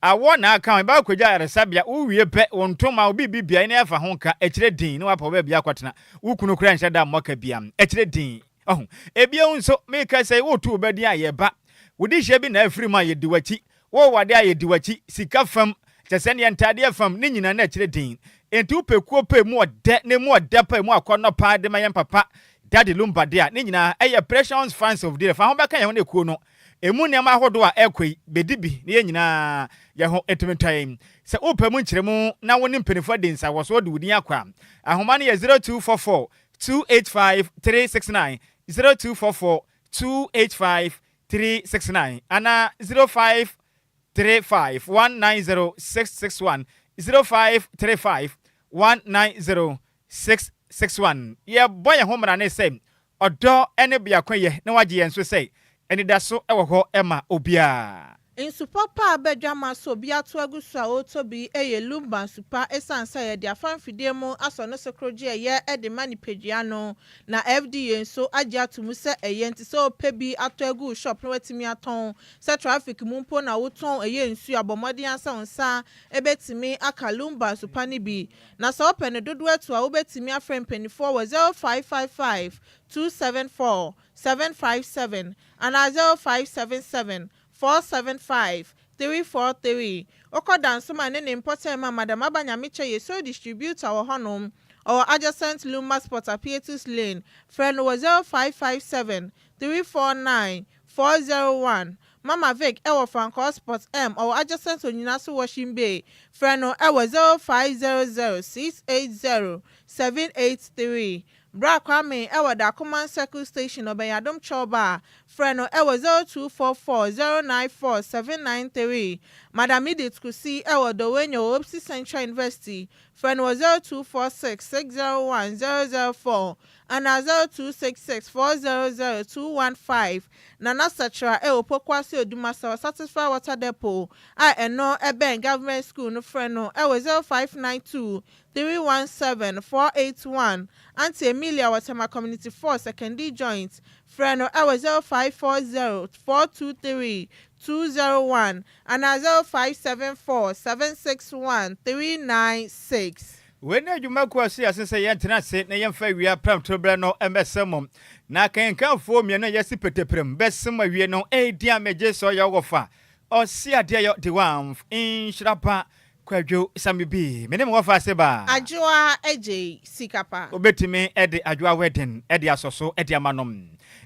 Awɔ na aka wo, ɛbɛkɔ akɔgya ayaresabea, wowie pɛ, wo ntoma, wo biribi biara, ne afa ho ka, akyire din, na woapɛ wo baabi akɔtena. Wo kunu koraa nhyɛ da mmɔ ka bia, akyire din. Ɔho. Ebio nso, meka sɛ, woreto wo ba din a, yɛba. Wo dehyeɛ bi na afiri mu a, yɛdi w'akyi. Wowɔ ade a, yɛdi w'akyi. Sika fam, kyerɛ sɛ neɛ ntaadeɛ fam, ne nyinaa na akyire din. Enti wopɛ kuo pa emu ɔdɛ, na emu ɔdɛ pa, emu akɔnnɔ paa de ma yɛn papa Daddy Lumba de a, ne nyinaa ɛyɛ Precious Fans of Dear. Fa ho bɛka yɛn ho ne kuo no. Emu nneɛma ahodoɔ a ɛrekɔ yi, bɛdi bi na yɛn nyinaa yɛn ho ntumi ntɔ yɛn. Sɛ wopɛ mu nkyerɛmu na wo ne mpanimfoɔ adi nsawɔsoɔ de wo din akɔ a, ahoma no yɛ 0244 285 369, 0244 285 369 anaa 0535 190 661, 0535 190 661. Yɛbɔ yɛn ho mmara ne sɛ ɔdɔ ne biakoyɛ na wagye yɛn so sɛ anidaso wɔ hɔ ma obiara. Nsu papa a badwamma so obi ato agu so a ɔretɔ bi yɛ Lumba nsu pa esiane sɛ yɛde afa mfidie mu asɔ no so korogye a ɛyɛ de ma nipadua no na FDA nso agye ato mu sɛ ɛyɛ nti sɛ wopɛ bi atɔ agu wo shop na woatumi atɔn sɛ traffic mu mpo na wotɔn ɛyɛ nsu a bɔ mmɔden ara sɛ wo nsa bɛtumi aka Lumba nsu pa no bi Na sɛ wopɛ no dodoɔ atu a wobɛtumi afrɛ mpaninfoɔ wɔ 0555 274 757 anaa 0577 475 343. Wokɔ Dansoman ne ne mpɔtam a Madam Aba Nyamekyɛ yɛ sole distributor wɔ hɔnom. Ɔwɔ adjacent Luma Spot Apietus Lane. Frɛ no wɔ 0557 349 401. Mama Vic wɔ Francois Spot M, ɔwɔ adjacent Onyinaso Washing Bay. Frɛ no wɔ 0500 680 783. Bra Kwame wɔ Dakoman Circle Station, ɔbɛn Adom Kyɛw Bar. Frɛ no wɔ 0244 094 793. Madam Edith Kusi wɔ Dowenya wɔ Opsi Central University. Frɛ no wɔ 0246 601 004 anaa 0266 400 215. Nana Sɛkyerɛ wɔ Pokuase Odumasa wɔ Satisfy Water Depot a ɛno bɛn Government School no frɛ no wɔ 0592 317 481. Auntie Emilia wɔ Tema Community 4 Sekondi Joint frɛ no wɔ 0540 423 201 anaa 0574 761 396. Wei ne adwumakuo a ɛhyɛ ase sɛ yɛntena ase na yɛmfa awia prɛmtoberɛ no mmɛsɛm mo. Na akenkanfoɔ mmienu a yɛasi peteprem bɛsem awie no redi a megye sɛ ɔyɛ wɔfa ɔse adeɛ yɔ de wamf nhyira pa Kwadwo Sami bi me ne me wɔfa ase ba. Adwoa Adjei sika pa. Wobɛtumi de Adwoa wedding de asɔ so de ama no.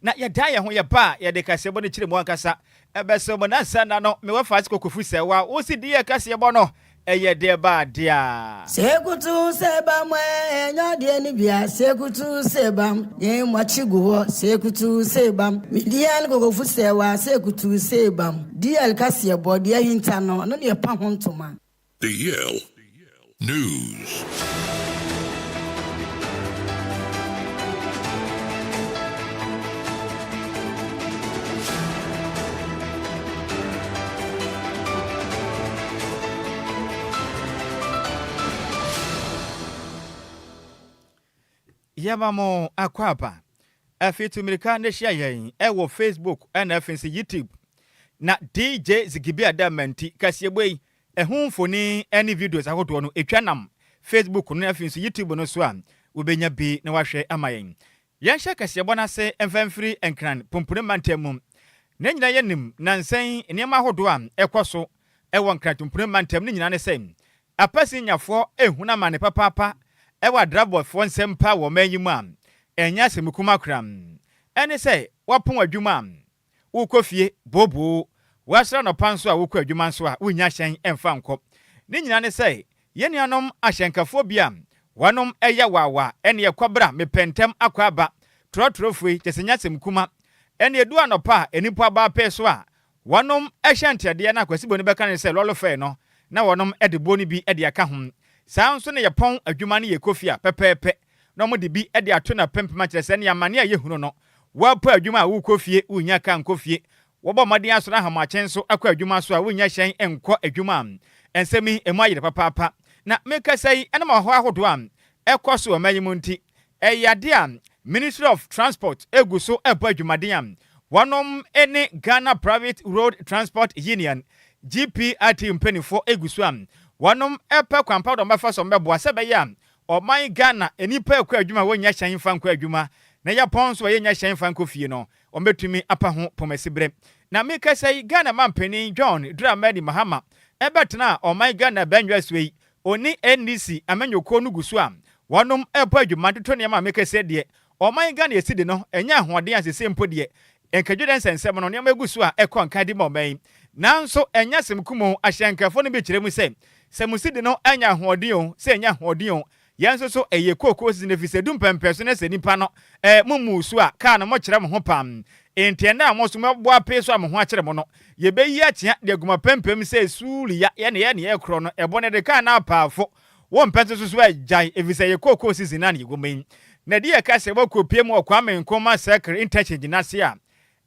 Na yɛdan yɛn ho yɛba a yɛde kaseɛbɔ no kyerɛ mu ankasa Ɛbɛsɔ mu na nsa nna no me wɔ faase kokofu sɛ wa wo si di yɛ kaseɛ bɔ no ɛyɛ deɛ ba adeɛ a. Sekutu seba mwe nya deɛ ni bia sekutu seba yɛn mwakyi gu hɔ sekutu seba midian kokofu sɛwa sekutu seba DL kaseɛ bɔ deɛ hinta no no deɛ pa ho ntoma. DL News. Yɛma mo akwaaba. Afei tu mmirika na hyia yɛn wɔ Facebook na afei nso YouTube. Na DJ Zigibi Adamanti kaseɛbɔ yi Ɛho mfoni ne videos ahodoɔ no, ɛtwa nam Facebook no ne afei nso YouTube no so a, wobɛnya bi na woahwɛ ama yɛn. Yɛnhyɛ kaseɛbɔ no ase mfa mfiri Nkran Pumpuni Mantam mu. Na nyinaa yɛnim nnansa yi nneɛma ahodoɔ a ɛkɔ so wɔ Nkran Pumpuni Mantam no nyinaa ne sɛ, apasinyafoɔ rehunu amane papaapa wɔ adrabɔfoɔ nsam paa wɔ ɔman yi mu a, ɛnyɛ asɛm kuma koraa. Ɛne sɛ wɔapɔn adwuma a, Wokɔ fie booboo, woasra anɔpa nso a wokɔ adwuma nso a wonnya hyɛn mfa nkɔ. Ne nyinaa ne sɛ yɛn nuanom ahyɛnkafoɔ bi a wɔnom yɛ waawa ɛneɛ kɔ bra mepɛ ntɛm akɔ aba trɔtrɔfoɔ yi kyɛsɛ nyɛ asɛm kuma. Ɛneɛ ɛdu anɔpa a nnipa aba apee so a wɔnom hyɛ ntadeɛ na Kwasi Boni bɛka ne sɛ lɔlɔ fɛɛ no na wɔnom de boɔ no bi de aka ho. Saa nso na yɛpɔn adwuma no yɛkɔ fie a pɛpɛɛpɛ na wɔde bi de ato n'apampam akyerɛ sɛ nea amane a yɛhunu no, woapɔ adwuma a worekɔ fie, wonnya kaa nkɔ fie, wɔbɔ mmɔden asɔre ahamakye nso akɔ adwuma so a wonnya hyɛn nkɔ adwuma a, nsɛm yi emu ayere papaapa. Na mekasa yi, ɛnam ɔhaw ahodoɔ a ɛkɔ so wɔ ɔman yi mu nti, ɛyɛ adeɛ a Ministry of Transport gu so bɔ adwumaden a wɔnom ne Ghana Private Road Transport Union, GPRTU mpaninfoɔ gu so a wɔnom pɛ kwan pa wɔn bɛfa so wɔn bɛboa sɛ ɛbɛyɛ a ɔman Ghana nnipa ɛkɔ adwuma a wɔnnya hyɛn mfa nkɔ adwuma na yɛpɔn nso a yɛnnya hyɛn mfa nkɔ fie no wɔn bɛtumi apa ho pɔmasiberɛ. Na mekasa yi Ghana manpanin John Dramani Mahama ɛbɛtena ɔman Ghana bɛnwɛsoɔ yi ɔni NDC amanyɔkuo no gu so a wɔnom ɛbɔ adwuma toto nneɛma a mekasa yi deɛ Ɔman Ghana yɛ sidi no ɛnyɛ ahoɔden a sesei mpo deɛ nkadwo dɛ nsɛnsɛm no nneɛma gu so a ɛkɔ nka de ma ɔman yi. Nanso ɛnyɛ asɛm kumoo, ahyɛnkafoɔ no bi kyerɛ mu sɛ, sɛ mo sidi no anya ahoɔden o, sɛ ɛnyɛ ahoɔden o, yɛn nso so ɛyɛ kookoo season efisɛ ɛdu mpɛmpɛso na sɛ nnipa no eh, mo mmuu so a, kaa no mokyerɛ mo ho pam. Enti ɛnnɛ a mo nso moabɔ apee so a mo ho akyere mo no, yɛbɛyi akyea de agu mo apampam sɛ suuliya, yɛne yɛne yɛkorɔ no, ɛbɔ no yɛde kaa no apaafo. Wo mpɛ nso so a gyae efisɛ yɛ kookoo season na yɛwɔ mu yi. Na di yɛka sɛ wɔkɔ pie mu wɔ Kwame Nkrumah Circle interchange no ase a,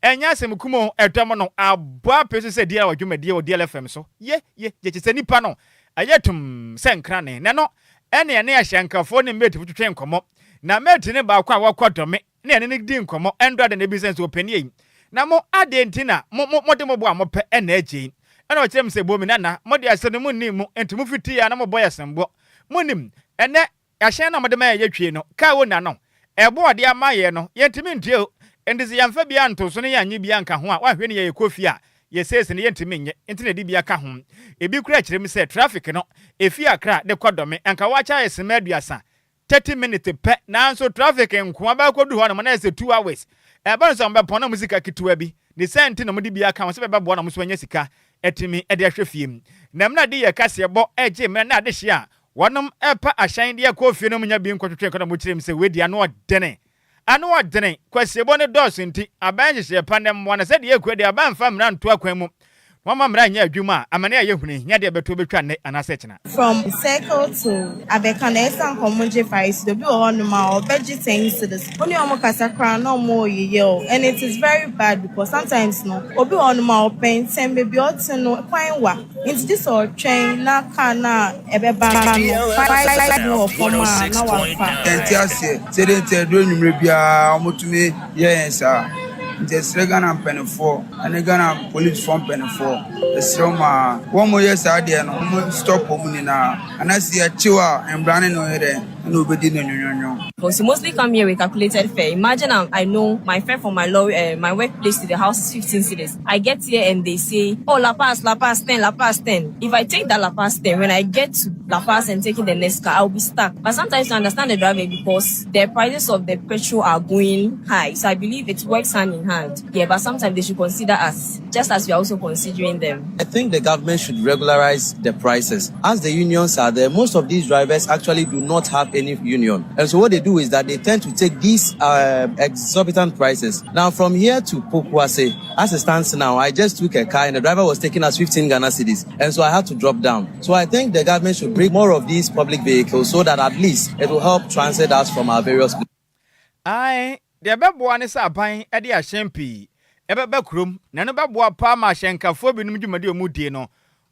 ɛnyɛ asɛm kum o, ɛdɔm no abɔ apee so sɛ DL wɔ dwumadie wɔ DLFM so. Ye ye ye kyesɛ nipa no ɛyɛ tumm sɛ nkrane. Na ɛno ɛne ɛne ahyɛnkafoɔ ne matefoɔ twetwe nkɔmmɔ. Na mate no baako a wɔkɔ dɔme na yɛne no di nkɔmmɔ ɛndɔ ade na ebisa nso ɔpanin ei na mo adeɛ nti na mo mo mode mo bo a mopɛ ɛna agye yi ɛna ɔkyerɛ me sɛ bomi nana mode asɛm no monni mu nti mo fitii a na mobɔ yɛ asɛmboɔ monim ɛnɛ ahyɛn no a mode ma yɛ yɛtwie no kaa wo na no ɛbo ɔde ama yɛ no yɛntumi ntua o nti sɛ yɛmfa bi anto so na yɛanye bi anka ho a woanhwɛ ne yɛ yɛkɔ fie a yɛseese no yɛntumi nyɛ nti na ɛde bi aka ho ebi koraa kyerɛ mu sɛ traffic no ɛfi Accra de kɔ Dɔme anka wɔakyɛ ayɛ sema 30 30 minutes pɛ nanso traffic nkoa bɛkɔdu hɔ nom na ayɛ sɛ 2 hours. Ɛba no sɛ wɔbɛpɔn na wɔn sika ketewa bi ne sɛ nti na wɔde bi aka ho sɛ bɛbɛboa na wɔn nso anya sika atumi de ahwɛ fie. Na mmerɛ de yɛ kaseɛbɔ regye mmerɛ na adehye a wɔnom ɛpa ahyɛn de akɔ fie no nya bi nkɔtwetwe nkɔ na wɔkyerɛ mu sɛ wei deɛ ano ɔdene ano ɔdene kwasiebɔ no dɔɔso nti aban nhyehyɛeɛ pa ne mmoa na sɛdeɛ ɛkua deɛ aban mfa mmara nto akwan mu na wɔma mmara nyɛ adwuma a amane a yɛhunu hia deɛ ɛbɛto bɛtwa nnɛ anaasɛ kyena. From Circle to Abeka na ɛsan nkɔmɔ gye 5 cedis. Obi wɔ hɔnom a ɔbɛgye 10 cedis. Wo ne ɔmo kasa koraa na ɔmo yeyɛ o, and it is very bad because sometimes no, obi wɔ hɔnom a ɔpɛ ntɛm, beebi a ɔte no kwan wa, nti gye sɛ ɔtwɛn na kaa na ɛbɛba no 5 no wɔ fam a na wafa. Yɛnte aseɛ sɛdeɛ nti ɛduru anwummerɛ biara ɔmotumi yɛ yɛn saa, nti ɛsrɛ Ghana mpanimfoɔ ɛne Ghana policefoɔ mpanimfoɔ, ɛsrɛ wɔn a wɔn mo yɛ saa deɛ no, wɔn stop wɔn nyinaa, anaasɛ yɛkyew a mbra ne no yɛ dɛ ɛna obɛdi no nwonwonwo. Because you mostly come here with calculated fare. Imagine I know my fare from my lorry, my workplace to the house is 15 cedis. I get here and they say, "Oh, Lapaz, Lapaz 10, Lapaz 10." If I take that Lapaz 10, when I get to Lapaz and taking the next car, I'll be stuck. But sometimes you understand the driver because the prices of the petrol are going high. So I believe it works hand in hand. Yeah, but sometimes they should consider us, just as we are also considering them. I think the government should regularize the prices. As the unions are there, most of these drivers actually do not have any union. And so what they do is that they tend to take these exorbitant prices. Now, from here to Pokuase, as it stands now, I just took a car and the driver was taking us 15 Ghana cedis. And so I had to drop down. So I think the government should bring more of these public vehicles so that at least it will help transit us from our various places. Ae, deɛ ɛbɛboa ne sɛ aban de ahyɛn pii ɛbɛba kurom na ɛno bɛboa paa ma ahyɛnkafoɔ binom dwumadi a ɔmu die no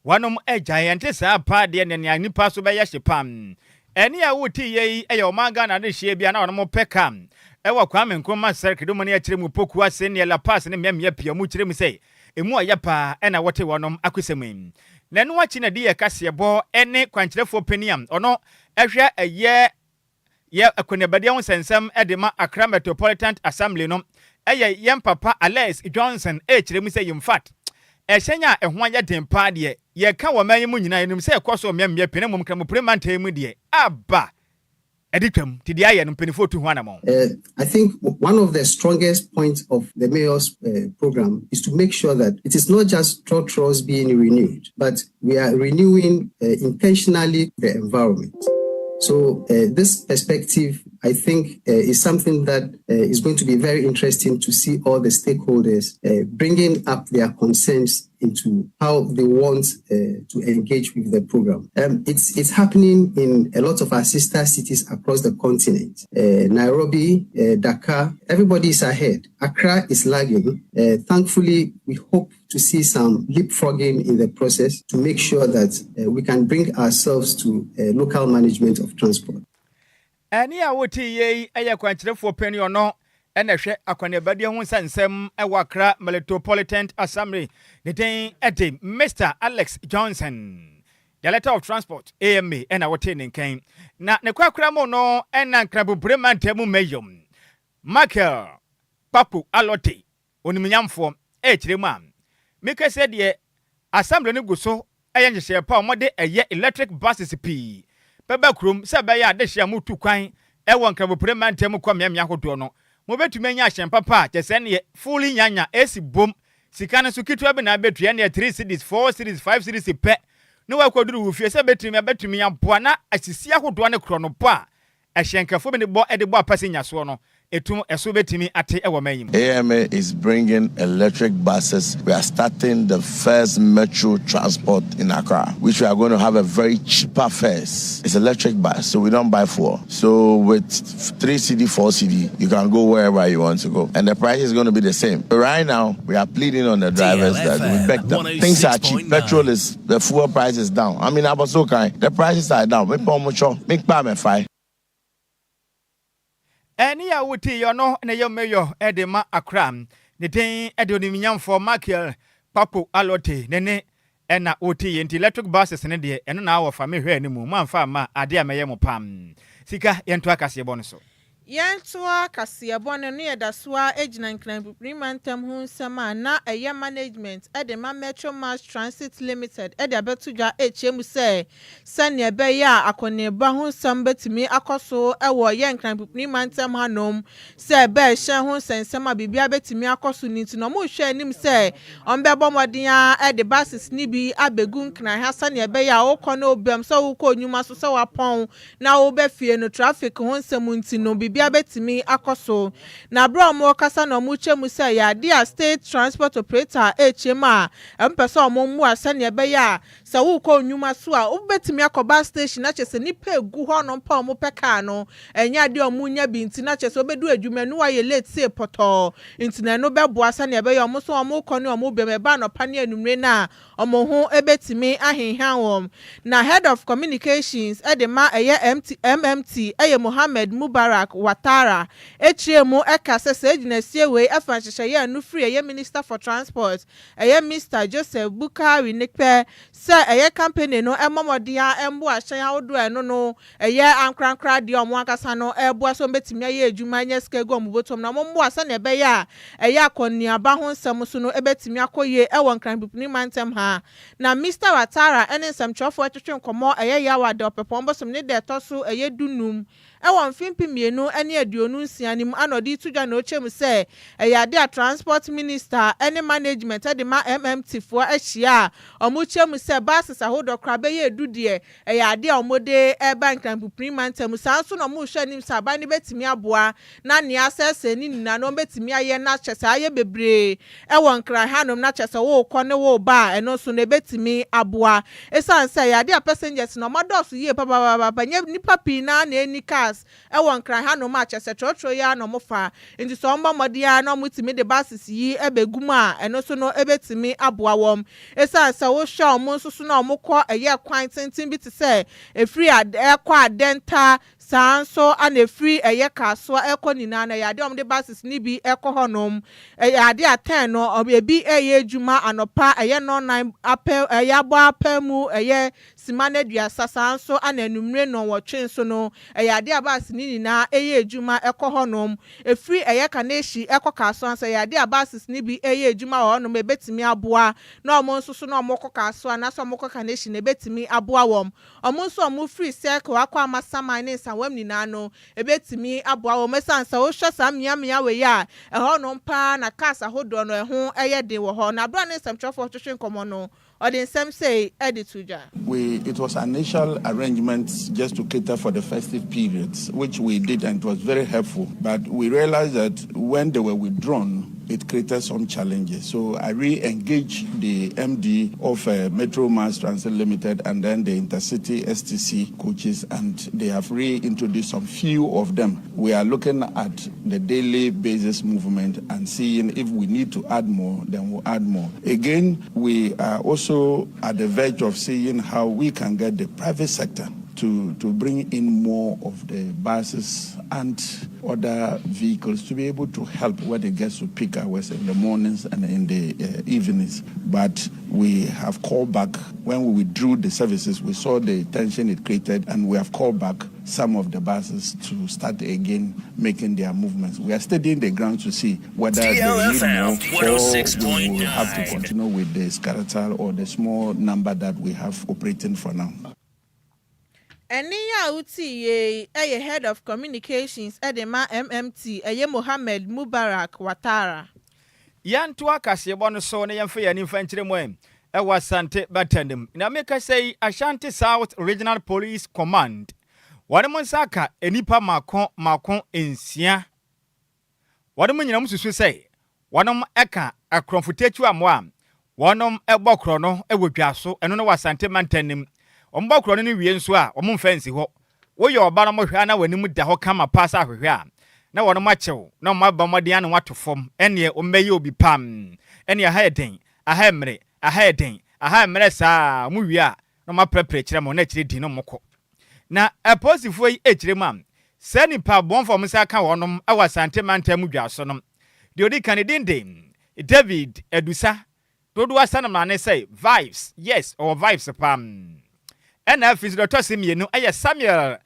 wɔnom agyae. Ɛnte saa paa deɛ ne nea nipa so bɛyɛ hye pam. Ɛne a wote yɛ yi ɛyɛ ɔman Ghana de hyia bi a na wɔnom pɛ ka ɛwɔ Kwame Nkrumah Circle mu ne akyerɛ mu Pokuase ne La Paz ne mmeammea pii a ɔmu kyerɛ mu sɛ emu ɔyɛ paa ɛna wɔte wɔnom akosɛm yi. Na ɛno akyi na di yɛ kaseɛbɔ ɛne kwankyerɛfoɔ panin a ɔno ɛhwɛ ɛyɛ yɛ akɔneabadeɛ ho nsɛnsɛm de ma Accra Metropolitan Assembly no, ɛyɛ yɛn papa Alex Johnson, ɛrekyerɛ mu sɛ in fact ɛhyɛn a ɛho ayɛ den paa deɛ yɛka wɔ man yi mu nyinaa, yɛnim sɛ ɛkɔ so mmeammea pii, na mmom Kramopire mantam mu deɛ aba ɛde twam nti deɛ ayɛ no mpanimfoɔ tu ho anammɔn. I think one of the strongest points of the mayor's program is to make sure that it is not just trotros being renewed, but we are renewing intentionally the environment. So this perspective, I think, is something that is going to be very interesting to see all the stakeholders bringing up their concerns into how they want to engage with the program. It's happening in a lot of our sister cities across the continent. Nairobi, Dakar, everybody is ahead. Accra is lagging. Thankfully, we hope to see some leapfrogging in the process to make sure that we can bring ourselves to local management of transport. Ɛne a wote yie yi yɛ kwankyerɛfoɔ panyin ɔno na ɛhwɛ akɔneabadeɛ ho nsɛnsɛm wɔ Accra Metropolitan Assembly. Ne din de Mister Alex Johnson. Director of Transport, AMA, na wotee ne nkan. Na ne korakora mu no na Nkrabubure mantam mu Mayor Michael Kpakpo Allotey, onimnyamfoɔ, rekyerɛ mu a, meka sɛ deɛ Assembly no gu so yɛ nhyehyɛe pa a wɔde ɛyɛ electric buses pii bɛba kurom sɛ ɛbɛyɛ a adehye a motu kwan wɔ Nkrabopire mantam kɔ mmeammea ahodoɔ no, mobɛtumi anya ahyɛn papa a kyɛ sɛ ɛneɛ fully nyanya AC bom, sika no nso ketewa bi na abɛtua, ɛneɛ 3 cedis, 4 cedis, 5 cedis pɛ na woakɔduru wo fie sɛ ɛbɛtumi abɛtumi aboa na asisi ahodoɔ ne korɔnobɔ a ɛhyɛnkafo bi de bɔ de bɔ apase nyasoɔ no, etum ɛso bɛtumi ate wɔ man yi mu. AMA is bringing electric buses. We are starting the first metro transport in Accra, which we are going to have a very cheaper fares. It's electric bus, so we don't buy fuel. So with 3 cedi, 4 cedi, you can go wherever you want to go. And the price is going to be the same. But right now, we are pleading on the drivers that we beg them. Things are cheap. Petrol is, the fuel price is down. I mean, I was so kind. The prices are down. Make make Ɛnne a wotee yi, ɔno na ɛyɛ mayor de ma Accra. Ne din de Onimnyamfoɔ Michael Kpakpo Allotey. Ne nne na wotee yi. Nti electric buses no deɛ, ɛno na wɔfa me hwɛɛ no mu. Moamfa amma adeɛ a mɛyɛ mo pam. Sika, yɛntoa kaseɛbɔ no so. Yɛntoa kaseɛbɔ no na yɛda so ara gyina Nkran mantam ho nsɛm a na ɛyɛ management de ma Metro Mass Transit Limited de abɛto dwa rekyerɛ mu sɛ sɛnea ɛbɛyɛ a akɔneaba ho nsɛm bɛtumi akɔ so wɔ yɛn Nkran mantam hanom sɛ ɛbɛɛ hyɛn ho nsɛnsɛm a biribiara bɛtumi akɔ so no nti na wɔrehwɛ anim sɛ wɔbɛbɔ mmɔden ara de buses no bi abɛgu Nkran ha sɛnea ɛbɛyɛ a wokɔ na wobam sɛ wokɔ nnwuma so sɛ wapɔn na woba fie no traffic ho nsɛm nti no biribiara bɛtumi akɔ so. Na berɛ a wɔrekasa na wɔrekyerɛ mu sɛ ɛyɛ adeɛ a state transport operator rekyerɛ mu a wɔmpɛ sɛ wɔn mmoa sɛnea ɛbɛyɛ a sɛ wokɔ nnwuma so a wobɛtumi akɔ bus station na kyerɛ sɛ nnipa egu hɔnom pa a wɔpɛ kaa no ɛnyɛ adeɛ a wɔnya bi nti na kyerɛ sɛ wobɛdu adwuma no wayɛ late sei pɔtɔɔ nti na ɛno bɛboa sɛnea ɛbɛyɛ wɔn nso wɔrekɔ ne wɔn bɛm ɛba anɔpa ne anwummere no a wɔn ho bɛtumi ahenhan wɔn. Na head of communications de ma ɛyɛ MT, MMT ɛyɛ Mohammed Mubarak Watara akyerɛ mu ɛka sɛ saa gyinasie wei ɛfa nhyehyɛeɛ a no firi ɛyɛ Minister for Transport ɛyɛ Mr Joseph Bukari Nikpɛ sɛ ɛyɛ company no ɛmmɔ mmɔden a ɛmmoa hyɛn ahodoɔ a ɛno no ɛyɛ ankorankora deɛ ɔmo ankasa no ɛboa sɛ ɔmbɛtumi ayɛ adwuma anya sika gu ɔmo bɔtɔm na ɔmo mmoa sɛnea ɛbɛyɛ a ɛyɛ akɔneaba ho nsɛm so no ɛbɛtumi akɔ yie ɛwɔ Nkranpipini mantam ha. Na Mr Watara ɛne nsɛmtwerɛfoɔ ɛtwetwe nkɔmmɔ ɛyɛ Yawoada Ɔpɛpɔn bosom ne da ɛtɔ so ɛyɛ 15 ɛwɔ mfe 2026 no mu ana ɔde to dwa na ɔkyerɛ mu sɛ ɛyɛ ade a transport minister ɛne management ɛde ma MMT foɔ ahyia a ɔmo kyerɛ mu sɛ buses ahodoɔ koraa bɛyɛ 10 deɛ ɛyɛ ade a ɔmo de ɛba Nkranpipini mantam. Saa nso na ɔmo rehwɛ anim sɛ aban no bɛtumi aboa na nea asɛesɛe ne nyinaa no ɔmo bɛtumi ayɛ na kyɛ sɛ ayɛ bebree ɛwɔ Nkran hanom na kyɛ sɛ wɔrekɔ ne wɔreba a ɛno nso no ebɛtumi aboa esiane sɛ ɛyɛ ade a passengers na ɔmo adɔɔso yie papaapa nyɛ nipa pii naa na ɛni cars ɛwɔ Nkran hanom a kyɛ sɛ trɔtrɔ yi ara na ɔmo fa nti sɛ ɔmo bɔ mmɔden ara na ɔmo tumi de buses yi ɛbɛgu mu a ɛno nso no ɛbɛtumi aboa wɔn esiane sɛ wohwɛ ɔmo nso so na ɔmo kɔ ɛyɛ kwan tenten bi te sɛ efiri ɛkɔ Adenta saa nso ana efiri ɛyɛ Kasoa ɛkɔ nyinaa na ɛyɛ adeɛ a wɔde buses ne bi ɛkɔ hɔnom. Ɛyɛ adeɛ a 10 no ebi ɛyɛ adwuma anɔpa ɛyɛ 9:30 apɛ ɛyɛ abɔ apɛ mu ɛyɛ sima no 30 saa nso ana anwummere 8:30 nso no ɛyɛ adeɛ a bus ne nyinaa ɛyɛ adwuma ɛkɔ hɔnom. Efiri ɛyɛ Kaneshie ɛkɔ Kasoa nso ɛyɛ adeɛ a buses ne bi ɛyɛ adwuma wɔ hɔnom ebetumi aboa na wɔn nso so na wɔn kɔ Kasoa anaasɛ wɔn kɔ Kaneshie na ebetumi aboa wɔn. Wɔn nso a wɔn firi Circle akɔ Amasaman ne Nsawam nyinaa no ebetumi aboa wɔn esan sɛ wohwɛ saa mmeammea wei a ɛhɔnom paa na cars ahodoɔ no ɛho ɛyɛ den wɔ hɔ. Na abira ne nsɛmtwerɛfoɔ twetwe nkɔmɔ no ɔde nsɛm sei ɛde to dwa. It was an initial arrangement just to cater for the festive periods, which we did, and it was very helpful. But we realized that when they were withdrawn, it created some challenges. So I re-engaged the MD of Metro Mass Transit Limited and then the Intercity STC coaches, and they have reintroduced some few of them. We are looking at the daily basis movement and seeing if we need to add more, then we'll add more. Again, we are also at the verge of seeing how we can get the private sector to bring in more of the buses and other vehicles to be able to help when it gets to peak hours in the mornings and in the evenings. But we have called back when we withdrew the services, we saw the tension it created, and we have called back some of the buses to start again making their movements. We are studying the ground to see whether they need more or we will have to continue with the skeletal or the small number that we have operating for now. Ɛne a wotii yei ɛyɛ Head of Communications ɛde ma MMT, ɛyɛ Mohammed Mubarak Watara. Yɛnto akaseɛbɔ no so na yɛmfa yɛn ani mfa nkyerɛ mu ɛ ɛwɔ Asante Batanim na meka sɛ yi, Ashanti South Regional Police Command wɔne mo nsa aka nnipa mako mako 6. Wɔne mo nyinaa mo susu sɛ wɔnom ɛka akorɔmfotekyi amoa a wɔnom ɛbɔ korɔ no ɛwɔ dwa so. Ɛno no wɔ Asante mantanim. Wɔn bɔ korɔ no no wie nso a, wɔn mfa nsi hɔ. Woyɛ ɔba no, mohwɛ na w'anim da hɔ kama paa sɛ ahwehwɛ a, na wɔnom akyɛw na wɔn aba mmɔden ano ato fam. Ɛneɛ wɔn bɛyɛ obi pam. Ɛneɛ aha yɛ den, aha yɛ mmerɛ, aha yɛ den, aha yɛ mmerɛ saa. Wɔn wie a, na wɔn aprɛprɛ kyerɛ mo na akyire di na wɔn kɔ. Na apolisifoɔ yi akyire mu a, saa nipa bɔnfo a wɔn nsa ka wɔnom wɔ Asante mantam mu dwa so no, deɛ odi kan ne din de David Adusa, dodoɔ asa no ne sɛ Vibes. Yes, ɔwɔ vibes pam. Ɛna afei nso deɛ ɔtɔ se mmienu ɛyɛ Samuel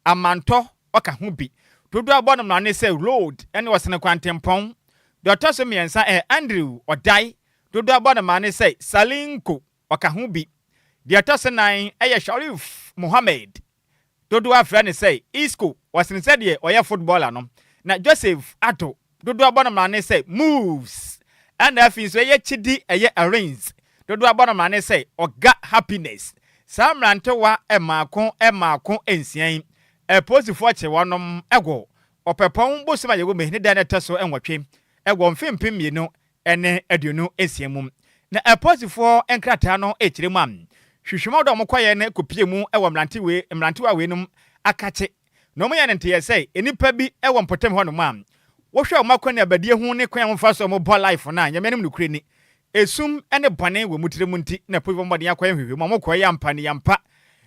Amantɔ, ɔka ho bi, dodoɔ abɔ no mmara sɛ Road ɛne ɔsene kwantempɔn. Deɛ ɔtɔ so mmiɛnsa ɛyɛ Andrew Ɔdae, dodoɔ abɔ no mmara sɛ Salinko, ɔka ho bi. Deɛ ɔtɔ so nan ɛyɛ Sharif Mohammed, dodoɔ afrɛ no sɛ Isco, ɔsene sɛ deɛ ɔyɛ footballer no. Na Joseph Ado, dodoɔ abɔ no mmara sɛ Moves. Ɛna afei nso ɛyɛ Chidi ɛyɛ Arrange, dodoɔ abɔ no mmara sɛ Ɔga Happiness. Saa mmerantewa mmaako mmaako 6 yi, apolisifoɔ kye wɔnom ɛwɔ Ɔpɛpɔn bosom a yɛwɔ mu ne dan no ɛtɔ so 8 ɛwɔ mfe 2026 mu. Na apolisifoɔ nkrataa no ɛkyerɛ mu a, hwehwɛmu a wɔn kɔyɛ no kɔpie mu ɛwɔ mmerantewa weinom akakye na wɔn yɛ no nteyɛ sɛ nnipa bi ɛwɔ mpɔtam hɔnom a wɔhwɛ wɔn akɔ ne abadie ho ne kwan a wɔmfa so a wɔbɔ life no a, Nyame anim nokorɛ ni, esum ne bɔne wɔ mu tiri mu. Nti na apolisifoɔ mmɔden akɔyɛ nhwehwɛmu a wɔkɔyɛ ampa ne yampa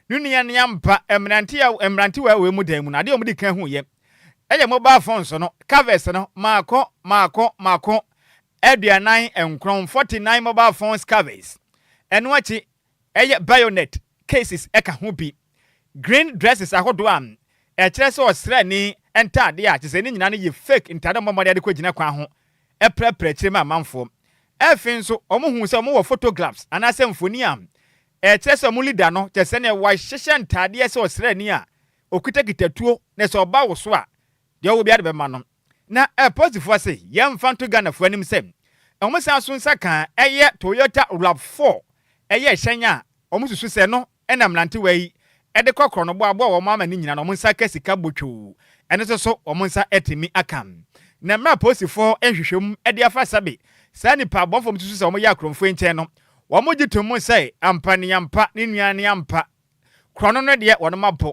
ne nua ne yampa mmerantewa wɔ mu dan mu no, adeɛ a wɔde kan ho yɛ ɛyɛ mobile phones no covers no maako maako maako 49, 49 mobile phones covers. Ɛno akyi ɛyɛ bayonet cases ɛka ho bi, green dresses ahodoɔ a ɛkyerɛ sɛ ɔsraani ntaadeɛ a kyerɛ sɛ ne nyinaa no yɛ fake ntaade a mmɔmmɔde de kɔgyina kwan ho ɛprɛprɛ kyerɛ mu amanfoɔ. Ɛfei nso wɔn hu sɛ wɔn wɔ photographs anaasɛ mfoni a ɛkyerɛ sɛ wɔn leader no kyerɛ sɛ nea wɔahyehyɛ ntaadeɛ sɛ ɔsraani a okutakita tuo na sɛ ɔba wo so a, deɛ ɔwɔ biara de bɛma no. Na apolisifoɔ se yɛmfa nto Ghanafoɔ anim sɛ wɔn san so nsa kan ɛyɛ Toyota RAV4, ɛyɛ hyɛn a wɔn susu sɛ no ɛna mmerantewa yi ɛde kɔ korɔ no bɔ aboa wɔn ama ne nyinaa na wɔn nsa ka sika botwoo. Ɛno nso so wɔn nsa ɛtumi aka. Na mmerɛ apolisifoɔ nhwehwɛmu ɛde afa sabe saa nipa abɔnfo susu sɛ wɔn yɛ akorɔmfoɔ nkyɛn no, wɔn gye to mu sɛ ampa ne ampa ne nua ne ampa korɔ no deɛ wɔn abɔ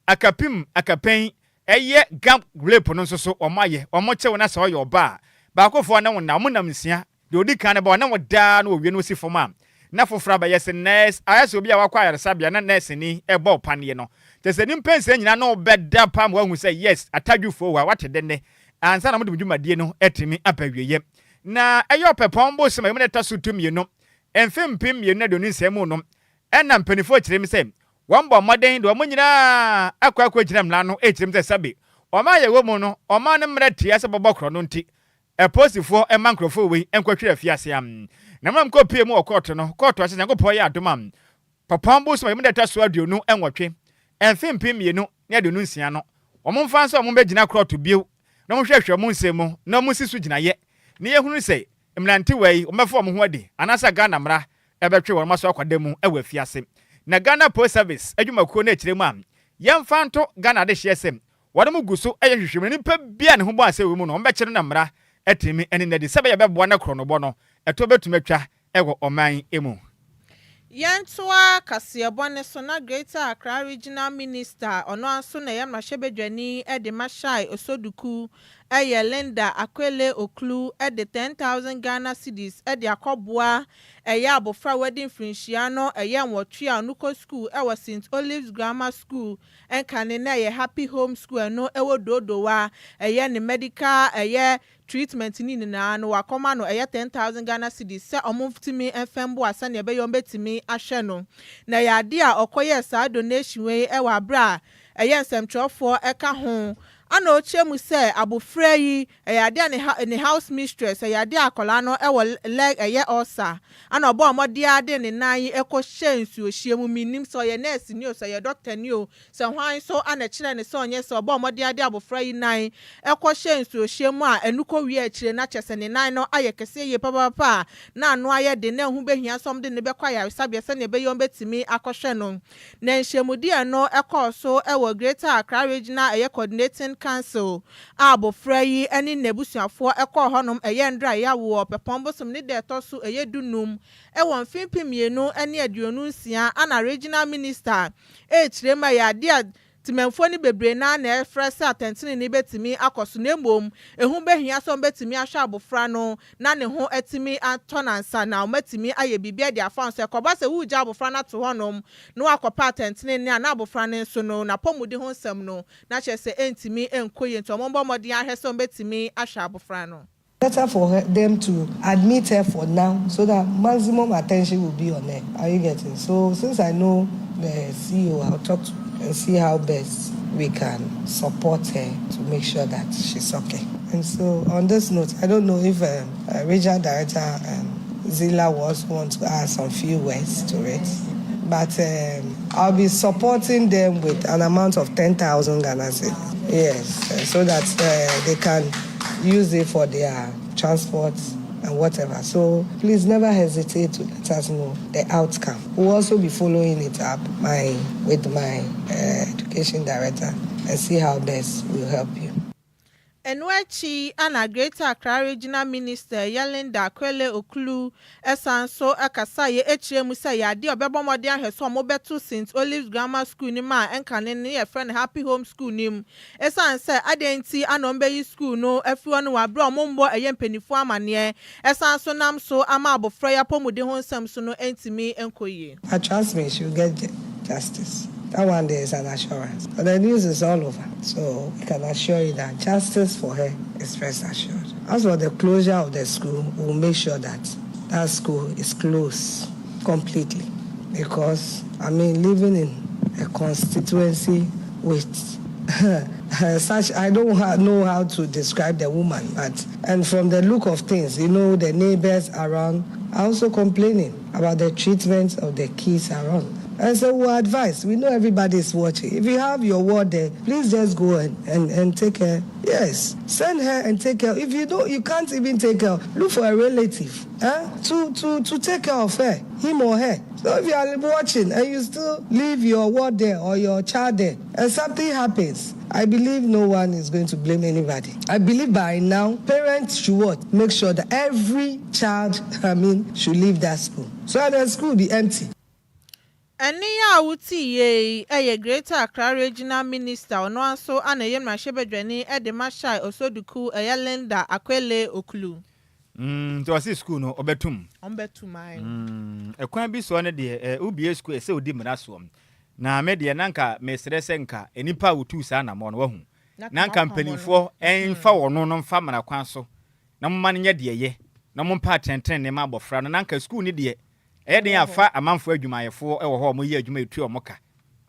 akapim akapɛn ɛyɛ gang rape no nso so wɔn ayɛ. Wɔn kyew na sɛ ɔyɛ ɔbaa baakofoɔ ne wɔn na wɔn nam 6, deɛ odi kan no ba ɔne wɔn daa na wɔwie no si fam a, na foforɔ abɛyɛ sɛ nurse ayɛ sɛ obi a wakɔ ayaresabea na nurse ni ɛbɔ ɔpaneɛ no kyɛ sɛ nipa 6 nyinaa na ɔbɛda pam. Wahu sɛ yes, atadwofoɔ wɔ a wate denne ansa na wɔde mo dwumadie no atumi aba awieɛ. Na ɛyɛ Ɔpɛpɔn bosom a ɛmu na ɛtɔ so 12, mfe 2026 mu no, ɛna mpanimfoɔ kyerɛ mu sɛ wɔn bɔ mmɔden de wɔn nyinaa akɔ gyina mmara no. Ɛkyerɛ mu sɛ sɛbe ɔman a yɛwɔ mu no, ɔman no mmerɛ tia sɛ bɔbɔ korɔ no nti apolisifoɔ ɛma nkurɔfoɔ wei nkɔhwere afiase am. Na mmerɛ kɔ pie mu wɔ kɔɔto no, kɔɔto ahyɛ Nyankopɔn yɛ adom a, Pɔpɔn bosom a ɛmu na ɛtɔ so 28, mfe 2026 no, wɔn mfa nso a wɔn bɛgyina kɔɔto bio na wɔn hwehwɛ wɔn nsɛm mu na wɔn si so gyinaeɛ na yɛhunu sɛ mmerantewa yi wɔbɛfa wɔn ho adi anaasɛ Ghana mmara ɛbɛtwe wɔn aso akɔda mu ɛwɔ afiase. Na Ghana Post Service adwumakuo no akyerɛ mu a yɛmfa nto Ghana adehyeɛ sɛ wɔn mu gu so ɛyɛ nhwehwɛmu na nipa bi a ne ho bɔ asɛ wɔ mu no, wɔn bɛkyerɛ no na mmara ɛtumi ɛne nadi sɛ bɛyɛ bɛboa na korɔnobɔ no ɛtɔ bɛtumi atwa ɛwɔ ɔman mu. Yɛntoa kaseɛbɔ ne so. Na Greater Accra Regional Minister, ɔno nso na ɛyɛ mmarahyɛbadwani de ma Shai Osudoku. yɛ Linda Akweley Ocloo de 10,000 Ghana cedis de akɔboa ɛyɛ abofra a wadi mfirinhyia no ɛyɛ nwɔtwe a ɔno kɔ sukuu wɔ St Olives Grammar School nkane na ɛyɛ Happy Home School ɛno ɛwɔ Dodowa ɛyɛ ne medical ɛyɛ treatment ne nyinaa no wakɔma no ɛyɛ 10,000 Ghana cedis sɛ ɔmo tumi mfa mboa sɛnea ɛbɛyɛ ɔmo bɛtumi ahwɛ no. Na ɛyɛ adeɛ a ɔkɔyɛɛ saa donation wei ɛwɔ abere a ɛyɛ nsɛmtwerɛfoɔ ɛka ho ana ɔkyerɛ mu sɛ abofra yi ɛyɛ adeɛ a ne, ha, ne house mistress ɛyɛ adeɛ a akwadaa no ɛwɔ leg ɛyɛ ulcer ana ɔbɔ ɔmɔde ade ne nan yi ɛkɔ hyɛ nsuohyia mu. Minim sɛ ɔyɛ nurse ni o, sɛ ɔyɛ doctor ni o, sɛ hwan so ana kyerɛ ne sɛ ɔnyɛ sɛ ɔbɔ ɔmɔde ade abofra yi nan ɛkɔ hyɛ nsuohyia mu a ɛnu kɔ wie akyire na kyerɛ sɛ ne nan no ayɛ kɛseɛ yie papaapa a na ano ayɛ de na ɛho behia sɛ ɔmo de ne bɛkɔ ayaresabea sɛnea ɛbɛyɛ ɔmo bɛtumi akɔhwɛ no. Na nhyiamudi no ɛkɔɔ so ɛwɔ Greater Accra Regional ɛyɛ Coordinating Council a abofra yi ne n'abusuafoɔ ɛkɔɔ hɔnom ɛyɛ ndra yɛawoɔ pɛpɔn bosom ne da ɛtɔ so ɛyɛ 15 ɛwɔ mfimfin 2026 ana regional minister ɛrekyerɛ mu ɛyɛ adeɛ a tìmɛnfoɔ no bebree naa na ɛfrɛ sɛ atɛntenene bɛtumi akɔ so, na mmom ehu bɛhia sɛ wɔbɛtumi ahwɛ abofra no na ne ho atumi atɔ nansa na wɔatumi ayɛ biribi de afa nso ɛkɔba sɛ wugya abofra no ato hɔnom na wakɔpɛ atɛntenene a na abofra no nso no n'apɔmuden ho nsɛm no na kyerɛ sɛ ɛntumi nkɔ yie, nti wɔn bɔ mmɔden ahwɛ sɛ wɔbɛtumi ahwɛ abofra no. Better for her, them to admit her for now so that maximum attention will be on her. Are you getting? So since I know the CEO, I'll talk to and see how best we can support her to make sure that she's okay. And so on this note, I don't know if Regional Director Zila was want to add some few words to it. But I'll be supporting them with an amount of 10,000 Ghana cedis. Yes, so that they can use it for their transport and whatever. So please never hesitate to let us know the outcome. We'll also be following it up with my education director and see how best we'll help you. Ɛno akyi ana Greater Accra Regional Minister yɛ Linda Akweley Ocloo ɛsan so ɛkasa yɛ akyerɛ mu sɛ yɛade a ɔbɛbɔ mmɔden ahwɛ so a wɔbɛto St Olives Grammar School no mu a ɛnkane ne yɛfrɛ no Happy Home School no mu, ɛsiane sɛ adeɛ nti ana ɔmbɛyi school no afiri hɔ no wɔ abere a ɔmombɔ ɛyɛ mpanimfoɔ amanneɛ ɛsan so nam so ama abɔfra yi apɔmuden ho nsɛm so no ntumi nkɔ yie. I trust me, she'll get justice. That one there is an assurance. But the news is all over. So we can assure you that justice for her is rest assured. As for the closure of the school, we'll make sure that that school is closed completely. Because, I mean, living in a constituency with such, I don't know how to describe the woman, but, and from the look of things, the neighbors around are also complaining about the treatment of the kids around. And so we advise, we know everybody is watching. If you have your ward there, please just go and take her. Yes, send her and take care. If you don't, you can't even take her, look for a relative, eh, to take care of her, him or her. So if you are watching and you still leave your ward there or your child there, and something happens, I believe no one is going to blame anybody. I believe by now, parents should what? Make sure that every child, I mean, should leave that school. So that the school will be empty. Ɛne a wotie yie ɛyɛ Greater Accra Regional Minister, ɔno nso ana ɛyɛ mmarahyɛbadwani ɛde ma Shai Osudoku, ɛyɛ Linda Akweley Ocloo. Nti ɔse school no ɔbɛtum. Ɔmbɛtum ayi. Ɛkwan bi soɔ no deɛ wobie school ɛsɛ wodi mmara soɔ, na me deɛ na nka mesrɛ sɛ nka nnipa a wɔtuu saa anammɔ no wahu na nka mpanimfoɔ ɛmfa wɔno no mfa mmara kwan so na moma no nyɛ deɛ yɛ na mompa atɛntɛn ne ma abɔfra no, na nka school no deɛ ɛyɛ den afa amanfoɔ adwumayɛfoɔ ɛwɔ hɔ a wɔyɛ adwuma etu ɔmo ka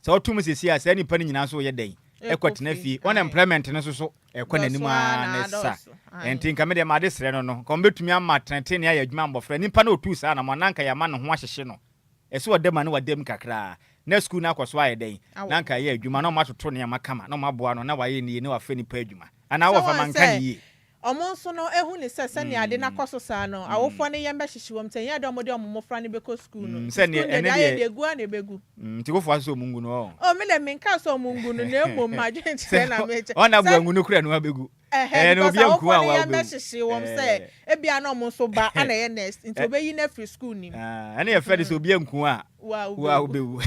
sɛ ɔtum sisi a saa nipa no nyinaa nso yɛ dɛn ɛkɔ tena fie. Unemployment no nso so ɛkɔ n'anim a ne sa nti nka me deɛ maade srɛ no nka wɔn ama tɛntɛn ne ayɛ adwuma mbɔfra nipa no otu saa na mo ananka yɛ ama ne ho ahyehye no ɛsɛ ɔdam a ne wadam kakraa na sukuu no akɔ so ayɛ dɛn na nka ɛyɛ adwuma na ɔmo atoto nneɛma kama na ɔmo aboa no na wayɛ ne yie na wafa nipa adwuma anaa wɔfa ma nka ne yie. Ɔmo nso no ehu ne sɛ sɛnea ade n'akɔ so saa no, awofoɔ no yɛn bɛhyehyɛ wɔm sɛ nyɛ dɛ ɔmo de ɔmo mmɔfra no bɛkɔ sukuu no. Sɛnea sukuu no ɛne deɛ ayɛ deɛ deɛ egu a na ebegu. Nti wofoɔ asɛ ɔmo ngu no ɔ. O mi de mi nka sɛ ɔmo ngu no, na emom adwene kyerɛ na mi kyɛ. Ɔna bu angu no kura no abɛgu. Ɛhɛ ɛɛ na because obi anku awofoɔ a no wa yɛn wobɛwu. bɛhyehyɛ wɔm sɛ ebia na ɔmo nso ba ana ɛyɛ next nti obeyi no afiri sukuu nim. Ah, ɛne yɛfrɛ de sɛ obi anku a wa wa wobɛwu.